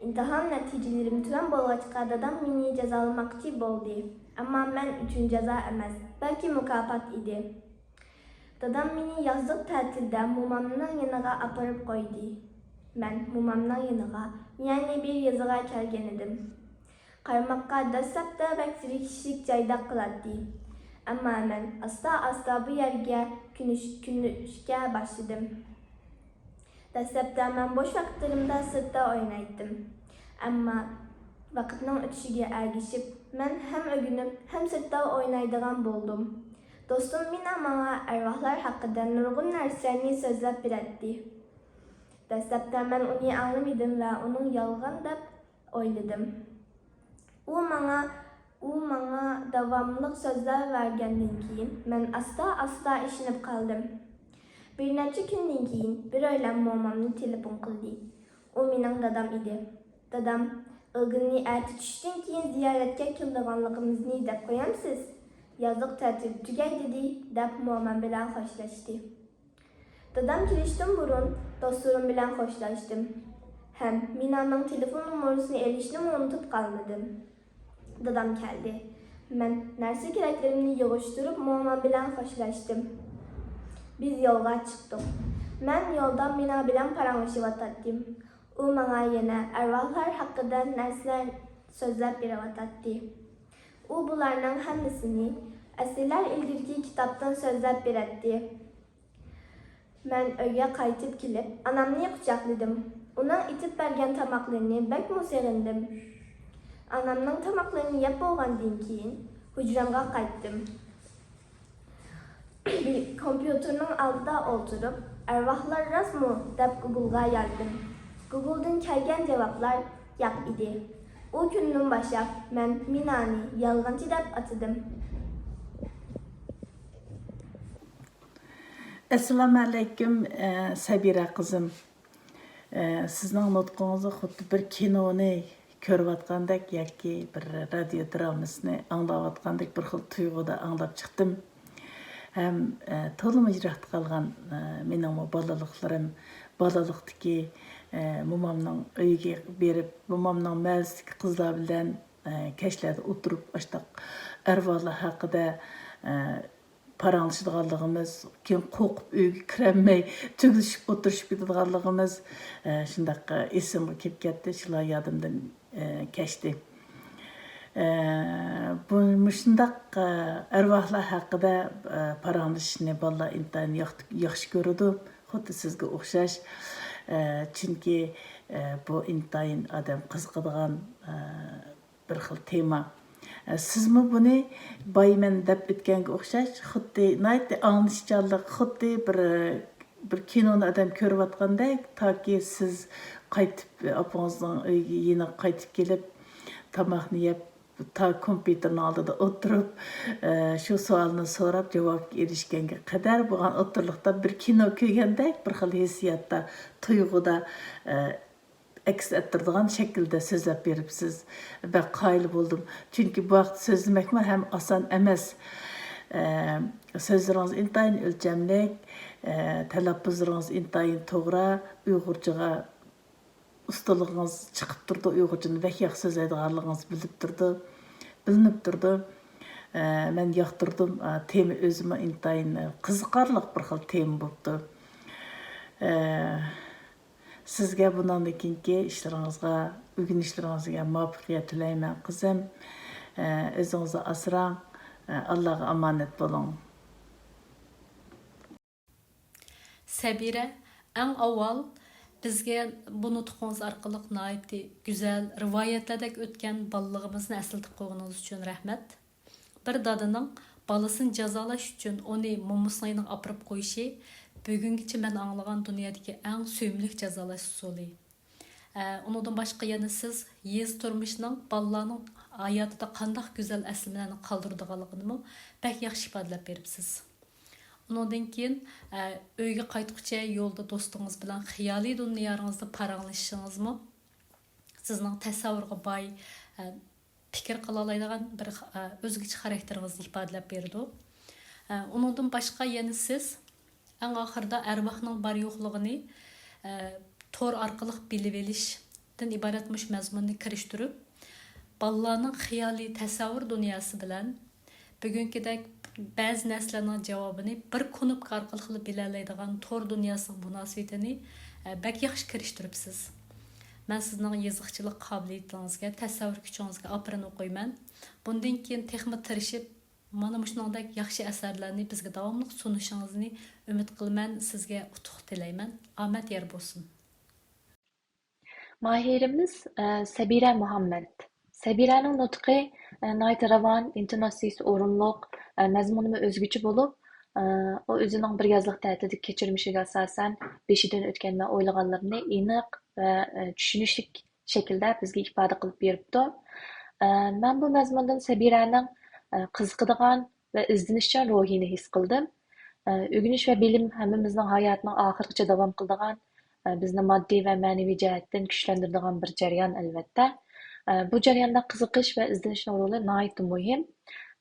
ئىمتىھان نەتىجىلىرىم تۆۋەن بولغاچقا، دادام مېنى جازالىماقچى بولدى. ئەمما مەن ئۈچۈن جازا ئەمەس، بەلكى مۇكاپات ئىدى. دادام مېنى يازلىق تەتىلدە مومامنىڭ يېنىغا ئاپىرىپ قويدى. مەن مومامنىڭ يېنىغا، يەنى بىر يېزىغا كەلگەنىدىم. قارىماققا دەسلەپتە بەك زېرىكىشلىك جايدەك قىلاتتى. ئەمما مەن ئاستا-ئاستا بۇ يەرگە كۆنۈش-، كۆنۈشكە باشلىدىم. دەسلەپتە مەن بوش ۋاقىتلىرىمدا سىرتتا ئوينايتتىم. ئەمما ۋاقىتنىڭ ئۆتۈشىگە ئەگىشىپ، مەن ھەم ئۆگىنىپ، ھەم سىرتتا ئوينايدىغان بولدۇم. دوستۇم مىنا ماڭا ئەرۋاھلار ھەققىدە نۇرغۇن نەرسىلەرنى سۆزلەپ بېرەتتى. دەسلەپتە مەن ئۇنى ئاڭلىمىدىم ۋە ئۇنىڭ يالغان دەپ ئويلىدىم. ئۇ ماڭا، ئۇ ماڭا داۋاملىق سۆزلەۋەرگەندىن كېيىن، مەن ئاستا-ئاستا ئىشىنىپ قالدىم. بىر نەچچە كۈندىن كېيىن بىرەيلەن مومامنى تېلېفون قىلدى. ئۇ مېنىڭ دادام ئىدى. دادام، ئىلگىرىنى ئەتە چۈشتىن كېيىن زىيارەتكە كېلىدىغانلىقىمىزنى دەپ قويامسىز؟ يازلىق تەتىل تۈگەي دېدى، دەپ مومام بىلەن خوشلاشتى. دادام كېلىشتىن بۇرۇن دوستلىرىم بىلەن خوشلاشتىم ھەم مىنانىڭ تېلېفون نومۇرىسىنى ئېلىشنىمۇ ئۇنتۇپ قالمىدىم. دادام كەلدى. مەن نەرسە-كېرەكلىرىمنى يىغىشتۇرۇپ، مومام بىلەن خوشلاشتىم. بىز يولغا چىقتۇق. مەن يولدا مىنا بىلەن پاراڭلىشىۋاتاتتىم. ئۇ ماڭا يەنە ئەرۋاھلار ھەققىدە نەرسىلەر سۆزلەپ بېرىۋاتاتتى. ئۇ بۇلارنىڭ ھەممىسىنى ئەسىرلەر ئىلگىرىكى كىتابتىن سۆزلەپ بېرەتتى. مەن ئۆيگە قايتىپ كېلىپ، ئانامنى قۇچاقلىدىم. ئۇنىڭ ئېتىپ بەرگەن تاماقلىرىنى بەكمۇ سېغىندىم. ئانامنىڭ تاماقلىرىنى يەپ بولغاندىن كېيىن، ھۇجرامغا قايتتىم. كومپيۇتېرنىڭ ئالدىدا ئولتۇرۇپ، ئەرۋاھلار راستمۇ دەپ گۇگلغا يازدىم. گۇگلدىن كەلگەن جاۋابلار ياق ئىدى. ئۇ كۈندىن باشلاپ مەن مىنانى يالغانچى دەپ ئاتىدىم. ئەسسالامۇئەلەيكۇم، ئە، سەبىرە قىزىم. ئە، سىزنىڭ نۇتقىڭىزنى خۇددى بىر كىنونى كۆرۈۋاتقاندەك ياكى بىر رادىيو درامىسىنى ئاڭلاۋاتقاندەك بىر خىل تۇيغۇدا ئاڭلاپ چىقتىم. ھەم، ئە، تولىمۇ يىراقتا قالغان، ئە، مېنىڭمۇ بالىلىقلىرىم، بالىلىقتىكى، ئە، مومامنىڭ ئۆيىگە بېرىپ، مومامنىڭ مەھەللىسىدىكى قىزلار بىلەن، ئە، كەچلەردە ئولتۇرۇپ، ئاشتاق ئەرۋاھلار ھەققىدە، ئە، پاراڭلىشىدىغانلىقىمىز، كېيىن قورقۇپ ئۆيگە كىرەلمەي تۈگۈلۈشۈپ ئولتۇرۇشۇپ كېتىدىغانلىقىمىز، ئە، شۇنداق، ئە، ئېسىمگە كېلىپ كەتتى، شۇلار يادىمدىن، ئە، كەچتى. ئە، بۇ، مۇشۇنداق، ئە، ئەرۋاھلار ھەققىدە، ئە، پاراڭلىشىشنى بالىلار ئىنتايىن ياق-، ياخشى كۆرىدۇ، خۇددى سىزگە ئوخشاش. ئە، چۈنكى، ئە، بۇ ئىنتايىن ئادەم قىزىقىدىغان، ئە، بىر خىل تېما. سىزمۇ بۇنى بايمەن دەپ ئۆتكەنگە ئوخشاش، خۇددى ناھايىتى ئاڭلىشىشچانلىق، خۇددى بىر، بىر كىنونى ئادەم كۆرۈۋاتقاندەك، تاكى سىز قايتىپ، ئاپىڭىزنىڭ ئۆيىگە، يېنىغا قايتىپ كېلىپ، تاماقنى يەپ، تا كومپيۇتېرنىڭ ئالدىدا ئولتۇرۇپ، شۇ سوئالنى سوراپ، جاۋابقا ئېرىشكەنگە قەدەر بولغان ئوتتۇرىلىقتا بىر كىنو كۆرگەندەك بىر خىل ھېسسىياتتا، تۇيغۇدا، ئەكس ئەتتۈرىدىغان شەكىلدە سۆزلەپ بېرىپسىز. بەك قايىل بولدۇم. چۈنكى بۇ ھەقتە سۆزلىمەكمۇ ھەم ئاسان ئەمەس. ئە، سۆزلىرىڭىز ئىنتايىن ئۆلچەملىك، ئە، تەلەپپۇزلىرىڭىز ئىنتايىن توغرا، ئۇيغۇرچىغا ئۇستىلىقىڭىز چىقىپ تۇرىدۇ، ئۇيغۇرچىنى بەك ياخشى سۆزلەيدىغانلىقىڭىز بىلىپ تۇرىدۇ، بىلىنىپ تۇرىدۇ. ئە، مەن ياقتۇردۇم. ئە، تېما ئۆزىمۇ ئىنتايىن قىزىقارلىق بىر خىل تېما بوپتۇ. ئە، سىزگە بۇنىڭدىن كېيىنكى ئىشلىرىڭىزغا، ئۆگىنىشلىرىڭىزگە مۇۋەپپەقىيەت تىلەيمەن، قىزىم. ئە، ئۆزىڭىزنى ئاسراڭ. ئە، ئاللاغا ئامانەت بولۇڭ. سەبىرە، ئەڭ ئاۋۋال بىزگە بۇ نۇتقىڭىز ئارقىلىق ناھايىتى گۈزەل رىۋايەتلەردەك ئۆتكەن بالىلىقىمىزنى ئەسلىتىپ قويغىنىڭىز ئۈچۈن رەھمەت. بىر دادىنىڭ بالىسىنى جازالاش ئۈچۈن ئۇنى مومىسىنىڭ يېنىغا ئاپىرىپ قويۇشى بۈگۈنگىچە مەن ئاڭلىغان دۇنيادىكى ئەڭ سۆيۈملۈك جازالاش ئۇسۇلى. ئە، ئۇنىڭدىن باشقا يەنە سىز يېزا تۇرمۇشىنىڭ بالىلارنىڭ ھاياتىدا قانداق گۈزەل ئەسلىمىلەرنى قالدۇرىدىغانلىقىنىمۇ بەك ياخشى ئىپادىلەپ بېرىپسىز. ئۇنىڭدىن كېيىن، ئە، ئۆيگە قايتقۇچە يولدا دوستىڭىز بىلەن خىيالىي دۇنياڭىزدا پاراڭلىشىشىڭىزمۇ سىزنىڭ تەسەۋۋۇرغا باي، ئە، پىكىر قىلالايدىغان بىر، ئە، ئۆزگىچە خاراكتېرىڭىزنى ئىپادىلەپ بېرىدۇ. ئە، ئۇنىڭدىن باشقا يەنە سىز ئەڭ ئاخىرىدا ئەرۋاھنىڭ بار يوقلۇقىنى، ئە، تور ئارقىلىق بىلىۋېلىشتىن ئىبارەت مۇشۇ مەزمۇننى كىرىشتۈرۈپ، بالىلارنىڭ خىيالىي تەسەۋۋۇر دۇنياسى بىلەن بۈگۈنكىدەك بەزى نەرسىلەرنىڭ جاۋابىنى بىر كۇنۇپكا ئارقىلىقلا بىلەلەيدىغان تور دۇنياسىنىڭ مۇناسىۋىتىنى، ئە، بەك ياخشى كىرىشتۈرۈپسىز. مەن سىزنىڭ يېزىقچىلىق قابىلىيىتىڭىزگە، تەسەۋۋۇر كۈچىڭىزگە ئاپىرىن ئوقۇيمەن. بۇندىن كېيىن تېخىمۇ تىرىشىپ، مانا مۇشۇنىڭدەك ياخشى ئەسەرلەرنى بىزگە داۋاملىق سۇنۇشىڭىزنى ئۈمىد قىلىمەن. سىزگە ئۇتۇق تىلەيمەن. ئامەت يار بولسۇن. ماھىرىمىز، ئە، سەبىرە مۇھەممەت. سەبىرەنىڭ نۇتقى، ئە، ناھايىتى راۋان، ئىنتوناتسىيىسى ئورۇنلۇق، ئە، مەزمۇنىمۇ ئۆزگىچە بولۇپ، ئە، ئۇ ئۆزىنىڭ بىر يازلىق تەتىلدىكى كەچۈرمىشىگە ئاساسەن، بېشىدىن ئۆتكەن ۋە ئويلىغانلىرىنى ئېنىق ۋە، ئە، چۈشىنىشلىك شەكىلدە بىزگە ئىپادە قىلىپ بېرىپتۇ. ئە، مەن بۇ مەزمۇندىن سەبىرەنىڭ، ئە، قىزىقىدىغان ۋە ئىزدىنىشچان روھىنى ھېس قىلدىم. ئە، ئۆگىنىش ۋە بىلىم ھەممىمىزنىڭ ھاياتىنىڭ ئاخىرغىچە داۋام قىلىدىغان، ئە، بىزنى ماددىي ۋە مەنىۋى جەھەتتىن كۈچلەندۈرىدىغان بىر جەريان، ئەلۋەتتە. ئە، بۇ جەرياندا قىزىقىش ۋە ئىزدىنىشنىڭ رولى ناھايىتى مۇھىم.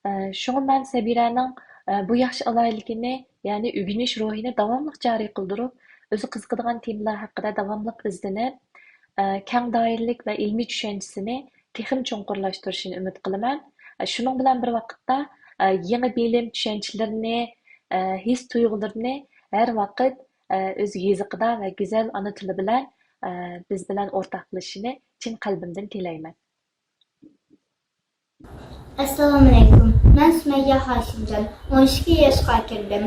ئە، شۇڭا مەن سەبىرەنىڭ، ئە، بۇ ياخشى ئالاھىدىلىكىنى، يەنى ئۆگىنىش روھىنى داۋاملىق جارى قىلدۇرۇپ، ئۆزى قىزىقىدىغان تېمىلار ھەققىدە داۋاملىق ئىزدىنىپ، ئە، كەڭ دائىرىلىك ۋە ئىلمىي چۈشەنچىسىنى تېخىمۇ چوڭقۇرلاشتۇرۇشىنى ئۈمىد قىلىمەن. ئە، شۇنىڭ بىلەن بىر ۋاقىتتا، ئە، يېڭى بىلىم، چۈشەنچىلىرىنى، ئە، ھېس-تۇيغۇلىرىنى ھەر ۋاقىت، ئە، ئۆز يېزىقىدا ۋە گۈزەل ئانا تىلى بىلەن، ئە، بىز بىلەن ئورتاقلىشىشىنى چىن قەلبىمدىن تىلەيمەن. ئەسسالامۇئەلەيكۇم. مەن سۈمەييە ھاشىمجان، ئون ئىككى ياشقا كىردىم.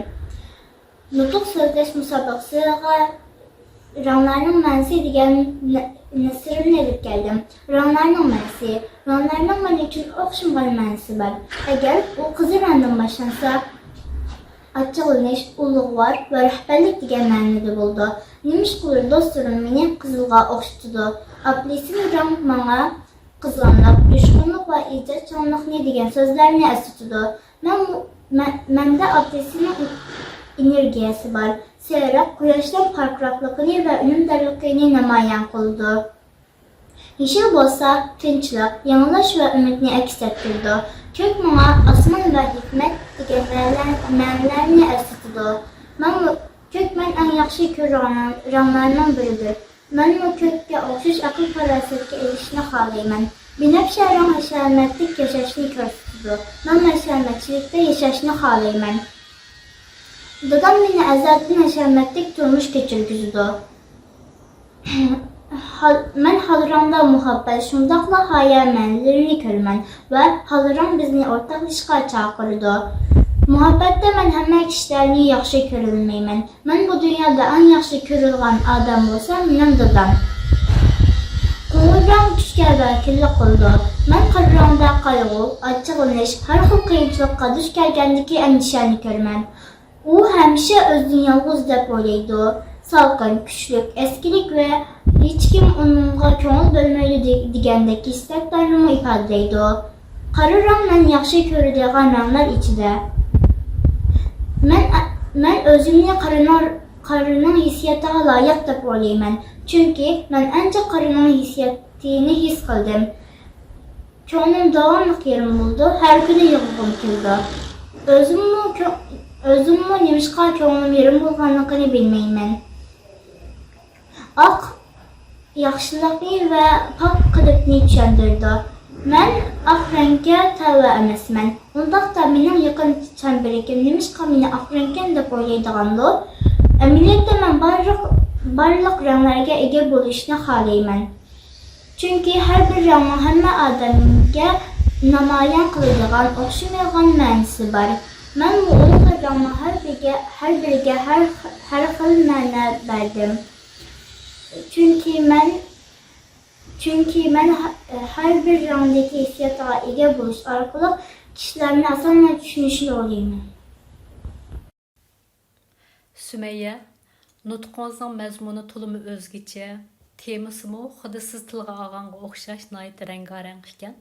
نۇتۇق سۆزلەش مۇسابىقىسىغا رەڭلەرنىڭ مەنىسى دېگەن نە-، نەسرىمنى ئېلىپ كەلدىم. رەڭلەرنىڭ مەنىسى. رەڭلەرنىڭ مەن ئۈچۈن ئوخشىمىغان مەنىسى بار. ئەگەر ئۇ قىزىل رەڭدىن باشلانسا، ئاچچىقلىنىش، ئۇلۇغۋار ۋە رەھبەرلىك دېگەن مەنىدە بولىدۇ. نېمىشقىدۇر دوستلىرىم مېنى قىزىلغا ئوخشىتىدۇ. ئاپېلسىن رەڭ ماڭا قىزغىنلىق، جۇشقۇنلۇق ۋە ئىجادچانلىقنى دېگەن سۆزلەرنى ئەسلىتىدۇ. مەن، مەن، مەندە ئاپېلسىننىڭ ئېنېرگىيەسى بار. سېرىق قۇياشنىڭ پارقىراقلىقىنى ۋە ئۈنۈمدارلىقىنى نامايان قىلىدۇ. يېشىل بولسا تىنچلىق، يېڭىلىش ۋە ئۈمىدنى ئەكس ئەتتۈرىدۇ. كۆك ماڭا ئاسمان ۋە ھېكمەت دېگەن مەنىلەر-، مەنىلەرنى ئەسلىتىدۇ. مەن، كۆك مەن ئەڭ ياخشى كۆرىدىغان رەڭلەرنىڭ بىرىدۇر. مەنمۇ كۆككە ئوخشاش ئەقىل-پاراسەتكە ئېرىشىشنى خالايمەن. بىنەپشە رەڭ ھەشەمەتلىك ياشاشنى كۆرسىتىدۇ. مەن ھەشەمەتچىلىكتە ياشاشنى خالايمەن. دادام مېنى ئەزەلدىن ھەشەمەتلىك تۇرمۇش كەچۈرگۈزىدۇ. ھال-، مەن ھالرامدا مۇھەببەت، شۇنداقلا ھايا مەنىلىرىنى كۆرىمەن ۋە ھالرام بىزنى ئورتاقلىشىشقا چاقىرىدۇ. مۇھەببەتتە مەن ھەممە كىشىلەرنى ياخشى كۆرەلمەيمەن. مەن بۇ دۇنيادا ئەڭ ياخشى كۆرىدىغان ئادەم بولسا مېنىڭ دادام. قوڭۇر رەڭ كۈچكە ۋەكىللىك قىلىدۇ. مەن قارا رەڭدە قايغۇ، ئاچچىقلىنىش، ھەر خىل قىيىنچىلىققا دۇچ كەلگەندىكى ئەندىشەنى كۆرىمەن. ئۇ ھەمىشە ئۆزىنى يالغۇز دەپ ئويلايدۇ. سالقىن، كۈچلۈك، ئەسكىلىك ۋە ھېچكىم ئۇنىڭغا كۆڭۈل بۆلمەيدۇ دې-، دېگەندەك ھېسسىياتلارنىمۇ ئىپادىلەيدۇ. قارا رەڭ مەن ياخشى كۆرىدىغان رەڭلەر ئىچىدە. مەن، مەن ئۆزۈمنى قارىنىڭ، قارىنىڭ ھېسسىياتىغا لايىق دەپ ئويلايمەن. چۈنكى مەن ئەنچە قارىنىڭ ھېسسىياتىنى ھېس قىلدىم. كۆڭلۈم داۋاملىق يېرىم بولىدۇ، ھەر كۈنى يىغلىغۇم كېلىدۇ. ئۆزۈممۇ كۆ-، ئۆزۈممۇ نېمىشقا كۆڭلۈم يېرىم بولغانلىقىنى بىلمەيمەن. ئاق ياخشىلىقنى ۋە پاك قەلبنى چۈشەندۈرىدۇ. مەن ئاق رەڭگە تەۋە ئەمەسمەن. ئۇنداقتا مېنىڭ يېقىن چەمبىرىكىم نېمىشقا مېنى ئاق رەڭكەن دەپ ئويلايدىغاندۇ؟ ئەمەلىيەتتە مەن بارلىق، بارلىق رەڭلەرگە ئىگە بولۇشنى خالايمەن. چۈنكى ھەر بىر رەڭنىڭ ھەممە ئادەمگە نامايان قىلىدىغان ئوخشىمايدىغان مەنىسى بار. مەنمۇ ئون خىل رەڭنىڭ ھەر بىرىگە، ھەر بىرىگە ھەر، ھەر خىل مەنە بەردىم. چۈنكى مەن، چۈنكى مەن ھە-، ھەر بىر رەڭدىكى ھېسسىياتقا ئىگە بولۇش ئارقىلىق كىشىلەرنى ئاسانلا چۈشىنىشنى ئويلايمەن. سۈمەييە، نۇتقىڭىزنىڭ مەزمۇنى تولىمۇ ئۆزگىچە، تېمىسىمۇ خۇددى سىز تىلغا ئالغانغا ئوخشاش ناھايىتى رەڭگارەڭ ئىكەن.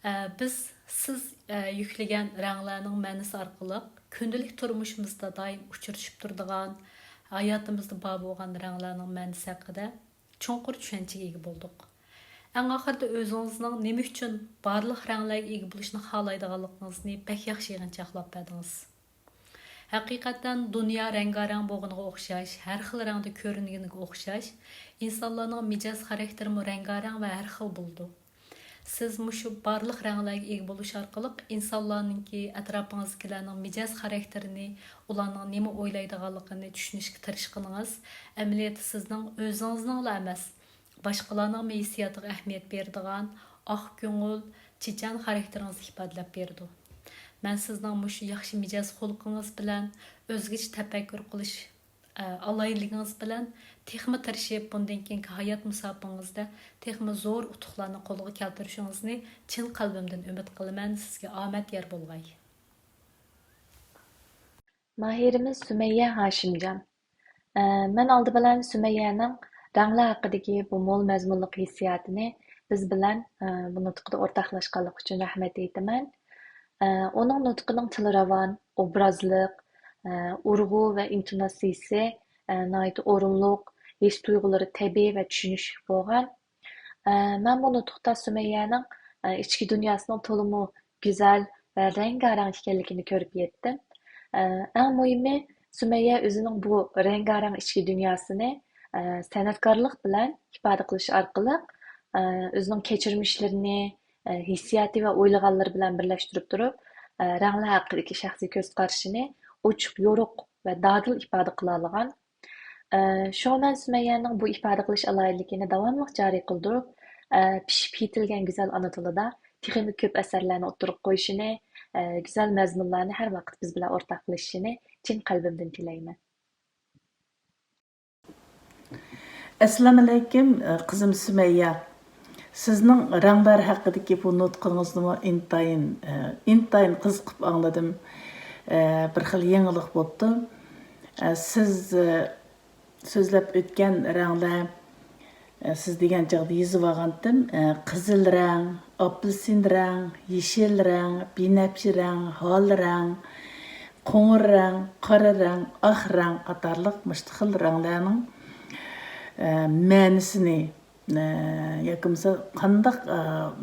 ئە، بىز سىز، ئە، يۈكلىگەن رەڭلەرنىڭ مەنىسى ئارقىلىق كۈندىلىك تۇرمۇشىمىزدا دائىم ئۇچرىشىپ تۇرىدىغان، ھاياتىمىزدا بار بولغان رەڭلەرنىڭ مەنىسى ھەققىدە چوڭقۇر چۈشەنچىگە ئىگە بولدۇق. ئەڭ ئاخىرىدا ئۆزىڭىزنىڭ نېمە ئۈچۈن بارلىق رەڭلەرگە ئىگە بولۇشنى خالايدىغانلىقىڭىزنى بەك ياخشى يىغىنچاقلاپ بەردىڭىز. ھەقىقەتەن دۇنيا رەڭگارەڭ بولغىنىغا ئوخشاش، ھەر خىل رەڭدە كۆرۈنگىنىگە ئوخشاش، ئىنسانلارنىڭ مىجەز خاراكتېرىمۇ رەڭگارەڭ ۋە ھەر خىل بولىدۇ. سىز مۇشۇ بارلىق رەڭلەرگە ئىگە بولۇش ئارقىلىق ئىنسانلارنىڭكى، ئەتراپىڭىزدىكىلەرنىڭ مىجەز خاراكتېرىنى، ئۇلارنىڭ نېمە ئويلايدىغانلىقىنى چۈشىنىشكە تىرىشقىنىڭىز، ئەمەلىيەتتە سىزنىڭ ئۆزىڭىزنىڭلا ئەمەس، باشقىلارنىڭمۇ ھېسسىياتىغا ئەھمىيەت بېرىدىغان، ئاق كۆڭۈل، چېچەن خاراكتېرىڭىزنى ئىپادىلەپ بېرىدۇ. مەن سىزنىڭ مۇشۇ ياخشى مىجەز خۇلقىڭىز بىلەن، ئۆزگىچە تەپەككۇر قىلىش، ئە، ئالاھىدىلىكىڭىز بىلەن تېخىمۇ تىرىشىپ، بۇندىن كېيىنكى ھايات مۇساپىڭىزدە تېخىمۇ زور ئۇتۇقلارنى قولغا كەلتۈرۈشىڭىزنى چىن قەلبىمدىن ئۈمىد قىلىمەن. سىزگە ئامەت يار بولغاي. ماھىرىمىز سۈمەييە ھاشىمجان. ئە، مەن ئالدى بىلەن سۈمەييەنىڭ رەڭلەر ھەققىدىكى بۇ مول مەزمۇنلۇق ھېسسىياتىنى بىز بىلەن، ئە، بۇ نۇتقىدا ئورتاقلاشقانلىقى ئۈچۈن رەھمەت ئېيتىمەن. ئە، ئۇنىڭ نۇتقىنىڭ تىلراۋان، ئوبرازلىق، ئە، ئۇرغۇ ۋە ئىنتوناتسىيىسى، ئە، ناھايىتى ئورۇنلۇق، ھېس تۇيغۇلىرى تەبىئىي ۋە چۈشىنىشلىك بولغان. ئە، مەن بۇ نۇتۇقتا سۈمەييەنىڭ، ئە، ئىچكى دۇنياسىنىڭ تولىمۇ گۈزەل ۋە رەڭگارەڭ ئىكەنلىكىنى كۆرۈپ يەتتىم. ئە، ئەڭ مۇھىمى، سۈمەييە ئۆزىنىڭ بۇ رەڭگارەڭ ئىچكى دۇنياسىنى، ئە، سەنئەتكارلىق بىلەن ئىپادە قىلىش ئارقىلىق، ئە، ئۆزىنىڭ كەچۈرمىشلىرىنى، ئە، ھېسسىياتى ۋە ئويلىغانلىرى بىلەن بىرلەشتۈرۈپ تۇرۇپ، ئە، رەڭلەر ھەققىدىكى شەخسىي كۆز قارىشىنى ئوچۇق، يورۇق ۋە دادىل ئىپادە قىلالىغان. ئە، شۇڭا مەن سۈمەييەنىڭ بۇ ئىپادە قىلىش ئالاھىدىلىكىنى داۋاملىق جارى قىلدۇرۇپ، ئە، پىشىپ يېتىلگەن گۈزەل ئانا تىلىدا تېخىمۇ كۆپ ئەسەرلەرنى ئوتتۇرىغا قويۇشىنى، ئە، گۈزەل مەزمۇنلارنى ھەر ۋاقىت بىز بىلەن ئورتاقلىشىشىنى چىن قەلبىمدىن تىلەيمەن. ئەسسالامۇئەلەيكۇم، قىزىم سۈمەييە. سىزنىڭ رەڭلەر ھەققىدىكى بۇ نۇتقىڭىزنىمۇ ئىنتايىن، ئىنتايىن قىزىقىپ ئاڭلىدىم. بىر خىل يېڭىلىق بوپتۇ. سىز سۆزلەپ ئۆتكەن رەڭلەر، سىز دېگەن چاغدا يېزىۋالغانتىم. قىزىل رەڭ، ئاپېلسىن رەڭ، يېشىل رەڭ، بىنەپشە رەڭ، ھال رەڭ، قوڭۇر رەڭ، قارا رەڭ، ئاق رەڭ قاتارلىق مۇشۇ خىل رەڭلەرنىڭ، ئە، مەنىسىنى، ئە، ياكى بولمىسا قانداق، ئە،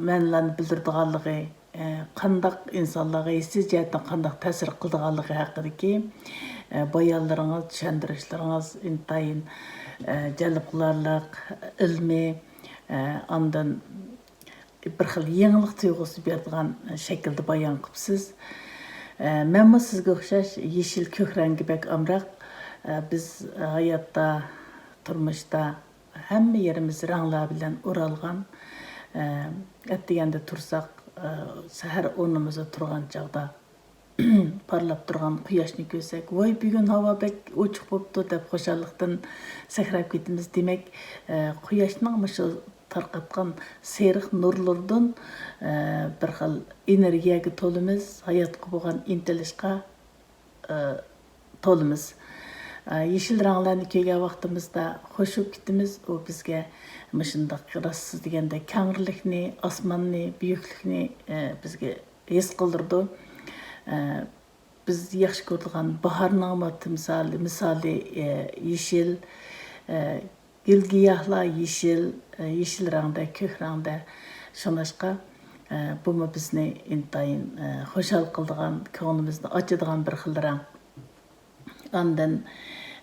مەنىلەرنى بىلدۈرىدىغانلىقى، ئە، قانداق ئىنسانلارغا ھېسسىي جەھەتتىن قانداق تەسىر قىلىدىغانلىقى ھەققىدىكى، ئە، بايانلىرىڭىز، چۈشەندۈرۈشلىرىڭىز ئىنتايىن، ئە، جەلپ قىلارلىق، ئىلمىي، ئە، ئاندىن بىر خىل يېڭىلىق تۇيغۇسى بېرىدىغان شەكىلدە بايان قىپسىز. ئە، مەنمۇ سىزگە ئوخشاش يېشىل كۆك رەڭگە بەك ئامراق. ئە، بىز ھاياتتا، تۇرمۇشتا ھەممە يېرىمىز رەڭلەر بىلەن ئورالغان. ئە، ئەتىگەندە تۇرساق، ئە، سەھەر ئورنىمىزدا تۇرغان چاغدا، پارلاپ تۇرغان قۇياشنى كۆرسەك، «ۋاي، بۈگۈن ھاۋا بەك ئوچۇق بوپتۇ» دەپ خۇشاللىقتىن سەكرەپ كېتىمىز. دېمەك، ئە، قۇياشنىڭ مۇشۇ تارقاتقان سېرىق نۇرلىرىدىن، ئە، بىر خىل ئېنېرگىيەگە تولىمىز، ھاياتقا بولغان ئىنتىلىشقا، ئە، تولىمىز. ئە، يېشىل رەڭلەرنى كۆرگەن ۋاقتىمىزدا خوشۇپ كېتىمىز. ئۇ بىزگە مۇشۇنداق راست سىز دېگەندەك كەڭرىلىكنى، ئاسماننى، بۈيۈكلۈكنى، ئە، بىزگە ھېس قىلدۇرىدۇ. ئە، بىز ياخشى كۆرىدىغان باھارنىڭمۇ تىمسالى، مىسالى، ئە، يېشىل، ئە، گۈل-گىياھلار يېشىل، ئە، يېشىل رەڭدە، كۆك رەڭدە. شۇڭلاشقا، ئە، بۇمۇ بىزنى ئىنتايىن، ئە، خۇشال قىلىدىغان، كۆڭلىمىزنى ئاچىدىغان بىر خىل رەڭ. ئاندىن،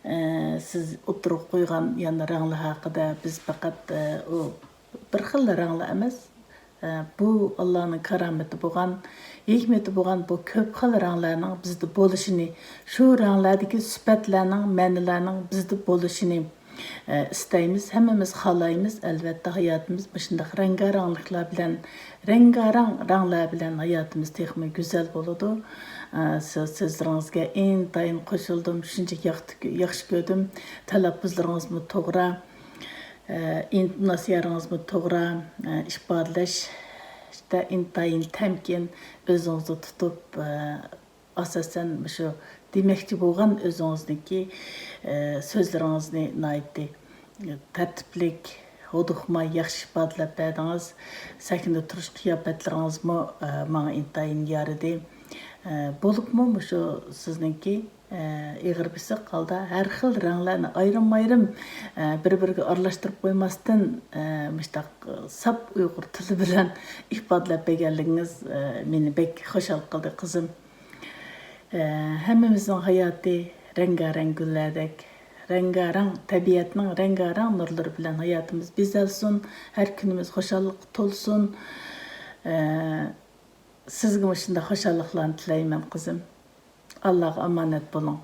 ئە، سىز ئوتتۇرىغا قويغان يەنە رەڭلەر ھەققىدە بىز پەقەت، ئە، ئۇ بىر خىل رەڭلەر ئەمەس، ئە، بۇ ئاللانىڭ كارامىتى بولغان، ھېكمىتى بولغان بۇ كۆپ خىل رەڭلەرنىڭ بىزدە بولۇشىنى، شۇ رەڭلەردىكى سۈپەتلەرنىڭ، مەنىلەرنىڭ بىزدە بولۇشىنى، ئە، ئىستەيمىز، ھەممىمىز خالايمىز. ئەلۋەتتە، ھاياتىمىز مۇشۇنداق رەڭگارەڭلىكلەر بىلەن، رەڭگارەڭ رەڭلەر بىلەن ھاياتىمىز تېخىمۇ گۈزەل بولىدۇ. ئە، سۆ-، سۆزلىرىڭىزگە ئىنتايىن قوشۇلدۇم، شۇنچە ياخشى، ياخشى كۆردۈم. تەلەپپۇزلىرىڭىزمۇ توغرا. ئە، ئىنتوناتسىيەڭىزمۇ توغرا، ئە، ئىپادىلەشتە ئىنتايىن تەمكىن، ئۆزىڭىزنى تۇتۇپ، ئە، ئاساسەن مۇشۇ دېمەكچى بولغان ئۆزىڭىزنىڭكى، ئە، سۆزلىرىڭىزنى ناھايىتى، ئە، تەرتىپلىك، ھودۇقماي ياخشى ئىپادىلەپ بەردىڭىز. سەھنىدە تۇرۇش قىياپەتلىرىڭىزمۇ، ئە، ماڭا ئىنتايىن يارىدى. ئە، بولۇپمۇ مۇشۇ سىزنىڭكى ئېغىر بېسىق ھالدا ھەر خىل رەڭلەرنى ئايرىم-ئايرىم، ئە، بىر-بىرىگە ئارىلاشتۇرۇپ قويماستىن، ئە، مۇشۇنداق ساپ ئۇيغۇر تىلى بىلەن ئىپادىلەپ بەرگەنلىكىڭىز، ئە، مېنى بەك خۇشال قىلدى، قىزىم. ئە، ھەممىمىزنىڭ ھاياتى رەڭگارەڭ گۈللەردەك، رەڭگارەڭ تەبىئەتنىڭ رەڭگارەڭ نۇرلىرى بىلەن ھاياتىمىز بېزەلسۇن، ھەر كۈنىمىز خۇشاللىققا تولسۇن. ئە، سىزگىمۇ شۇنداق خۇشاللىقلارنى تىلەيمەن، قىزىم. ئاللاغا ئامانەت بولۇڭ.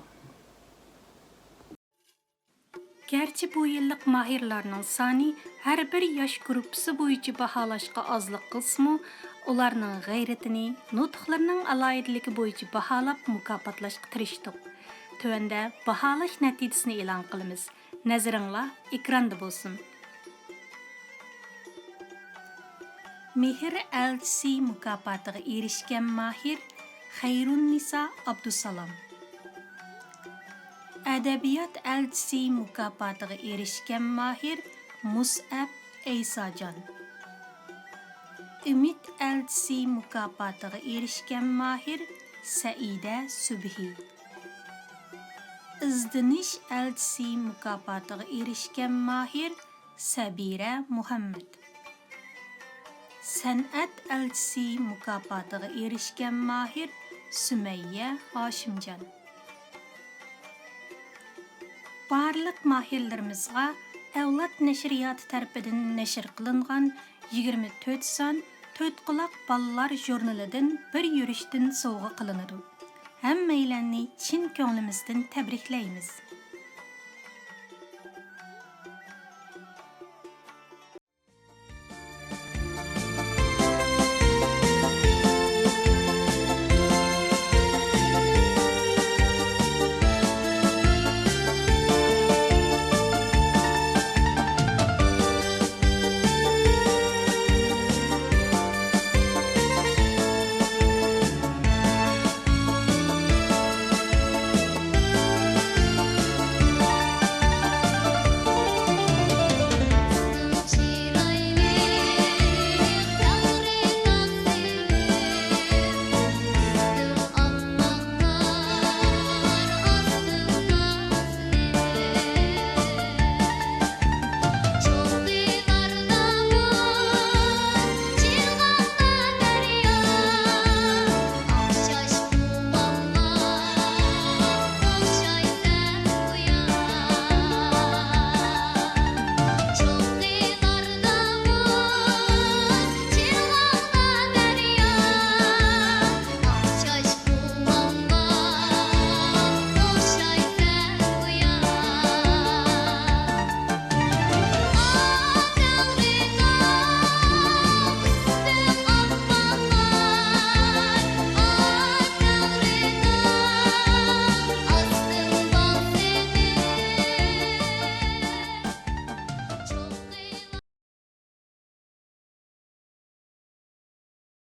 گەرچە بۇ يىللىق ماھىرلارنىڭ سانى ھەر بىر ياش گۇرۇپپىسى بويىچە باھالاشقا ئازلىق قىلسىمۇ، ئۇلارنىڭ غەيرىتىنى، نۇتۇقلىرىنىڭ ئالاھىدىلىكى بويىچە باھالاپ مۇكاپاتلاشقا تىرىشتۇق. تۆۋەندە باھالاش نەتىجىسىنى ئېلان قىلىمىز. نەزىرىڭلار ئېكراندا بولسۇن. مېھىر ئەلچىسى مۇكاپاتىغا ئېرىشكەن ماھىر خەيرۇننىسا ئابدۇسالام. ئەدەبىيات ئەلچىسى مۇكاپاتىغا ئېرىشكەن ماھىر مۇسئەب ئەيساجان. ئۈمىد ئەلچىسى مۇكاپاتىغا ئېرىشكەن ماھىر سەئىدە سۈبھى. ئىزدىنىش ئەلچىسى مۇكاپاتىغا ئېرىشكەن ماھىر سەبىرە مۇھەممەد. سەنئەت ئەلچىسى مۇكاپاتىغا ئېرىشكەن ماھىر سۈمەييە ھاشىمجان. بارلىق ماھىرلىرىمىزغا ئەۋلاد نەشرىياتى تەرىپىدىن نەشر قىلىنغان يىگىرمە تۆت سان تۆت قۇلاق بالىلار ژۇرنىلىدىن بىر يۈرۈشتىن سوۋغا قىلىنىدۇ. ھەممەيلەننى چىن كۆڭلىمىزدىن تەبرىكلەيمىز.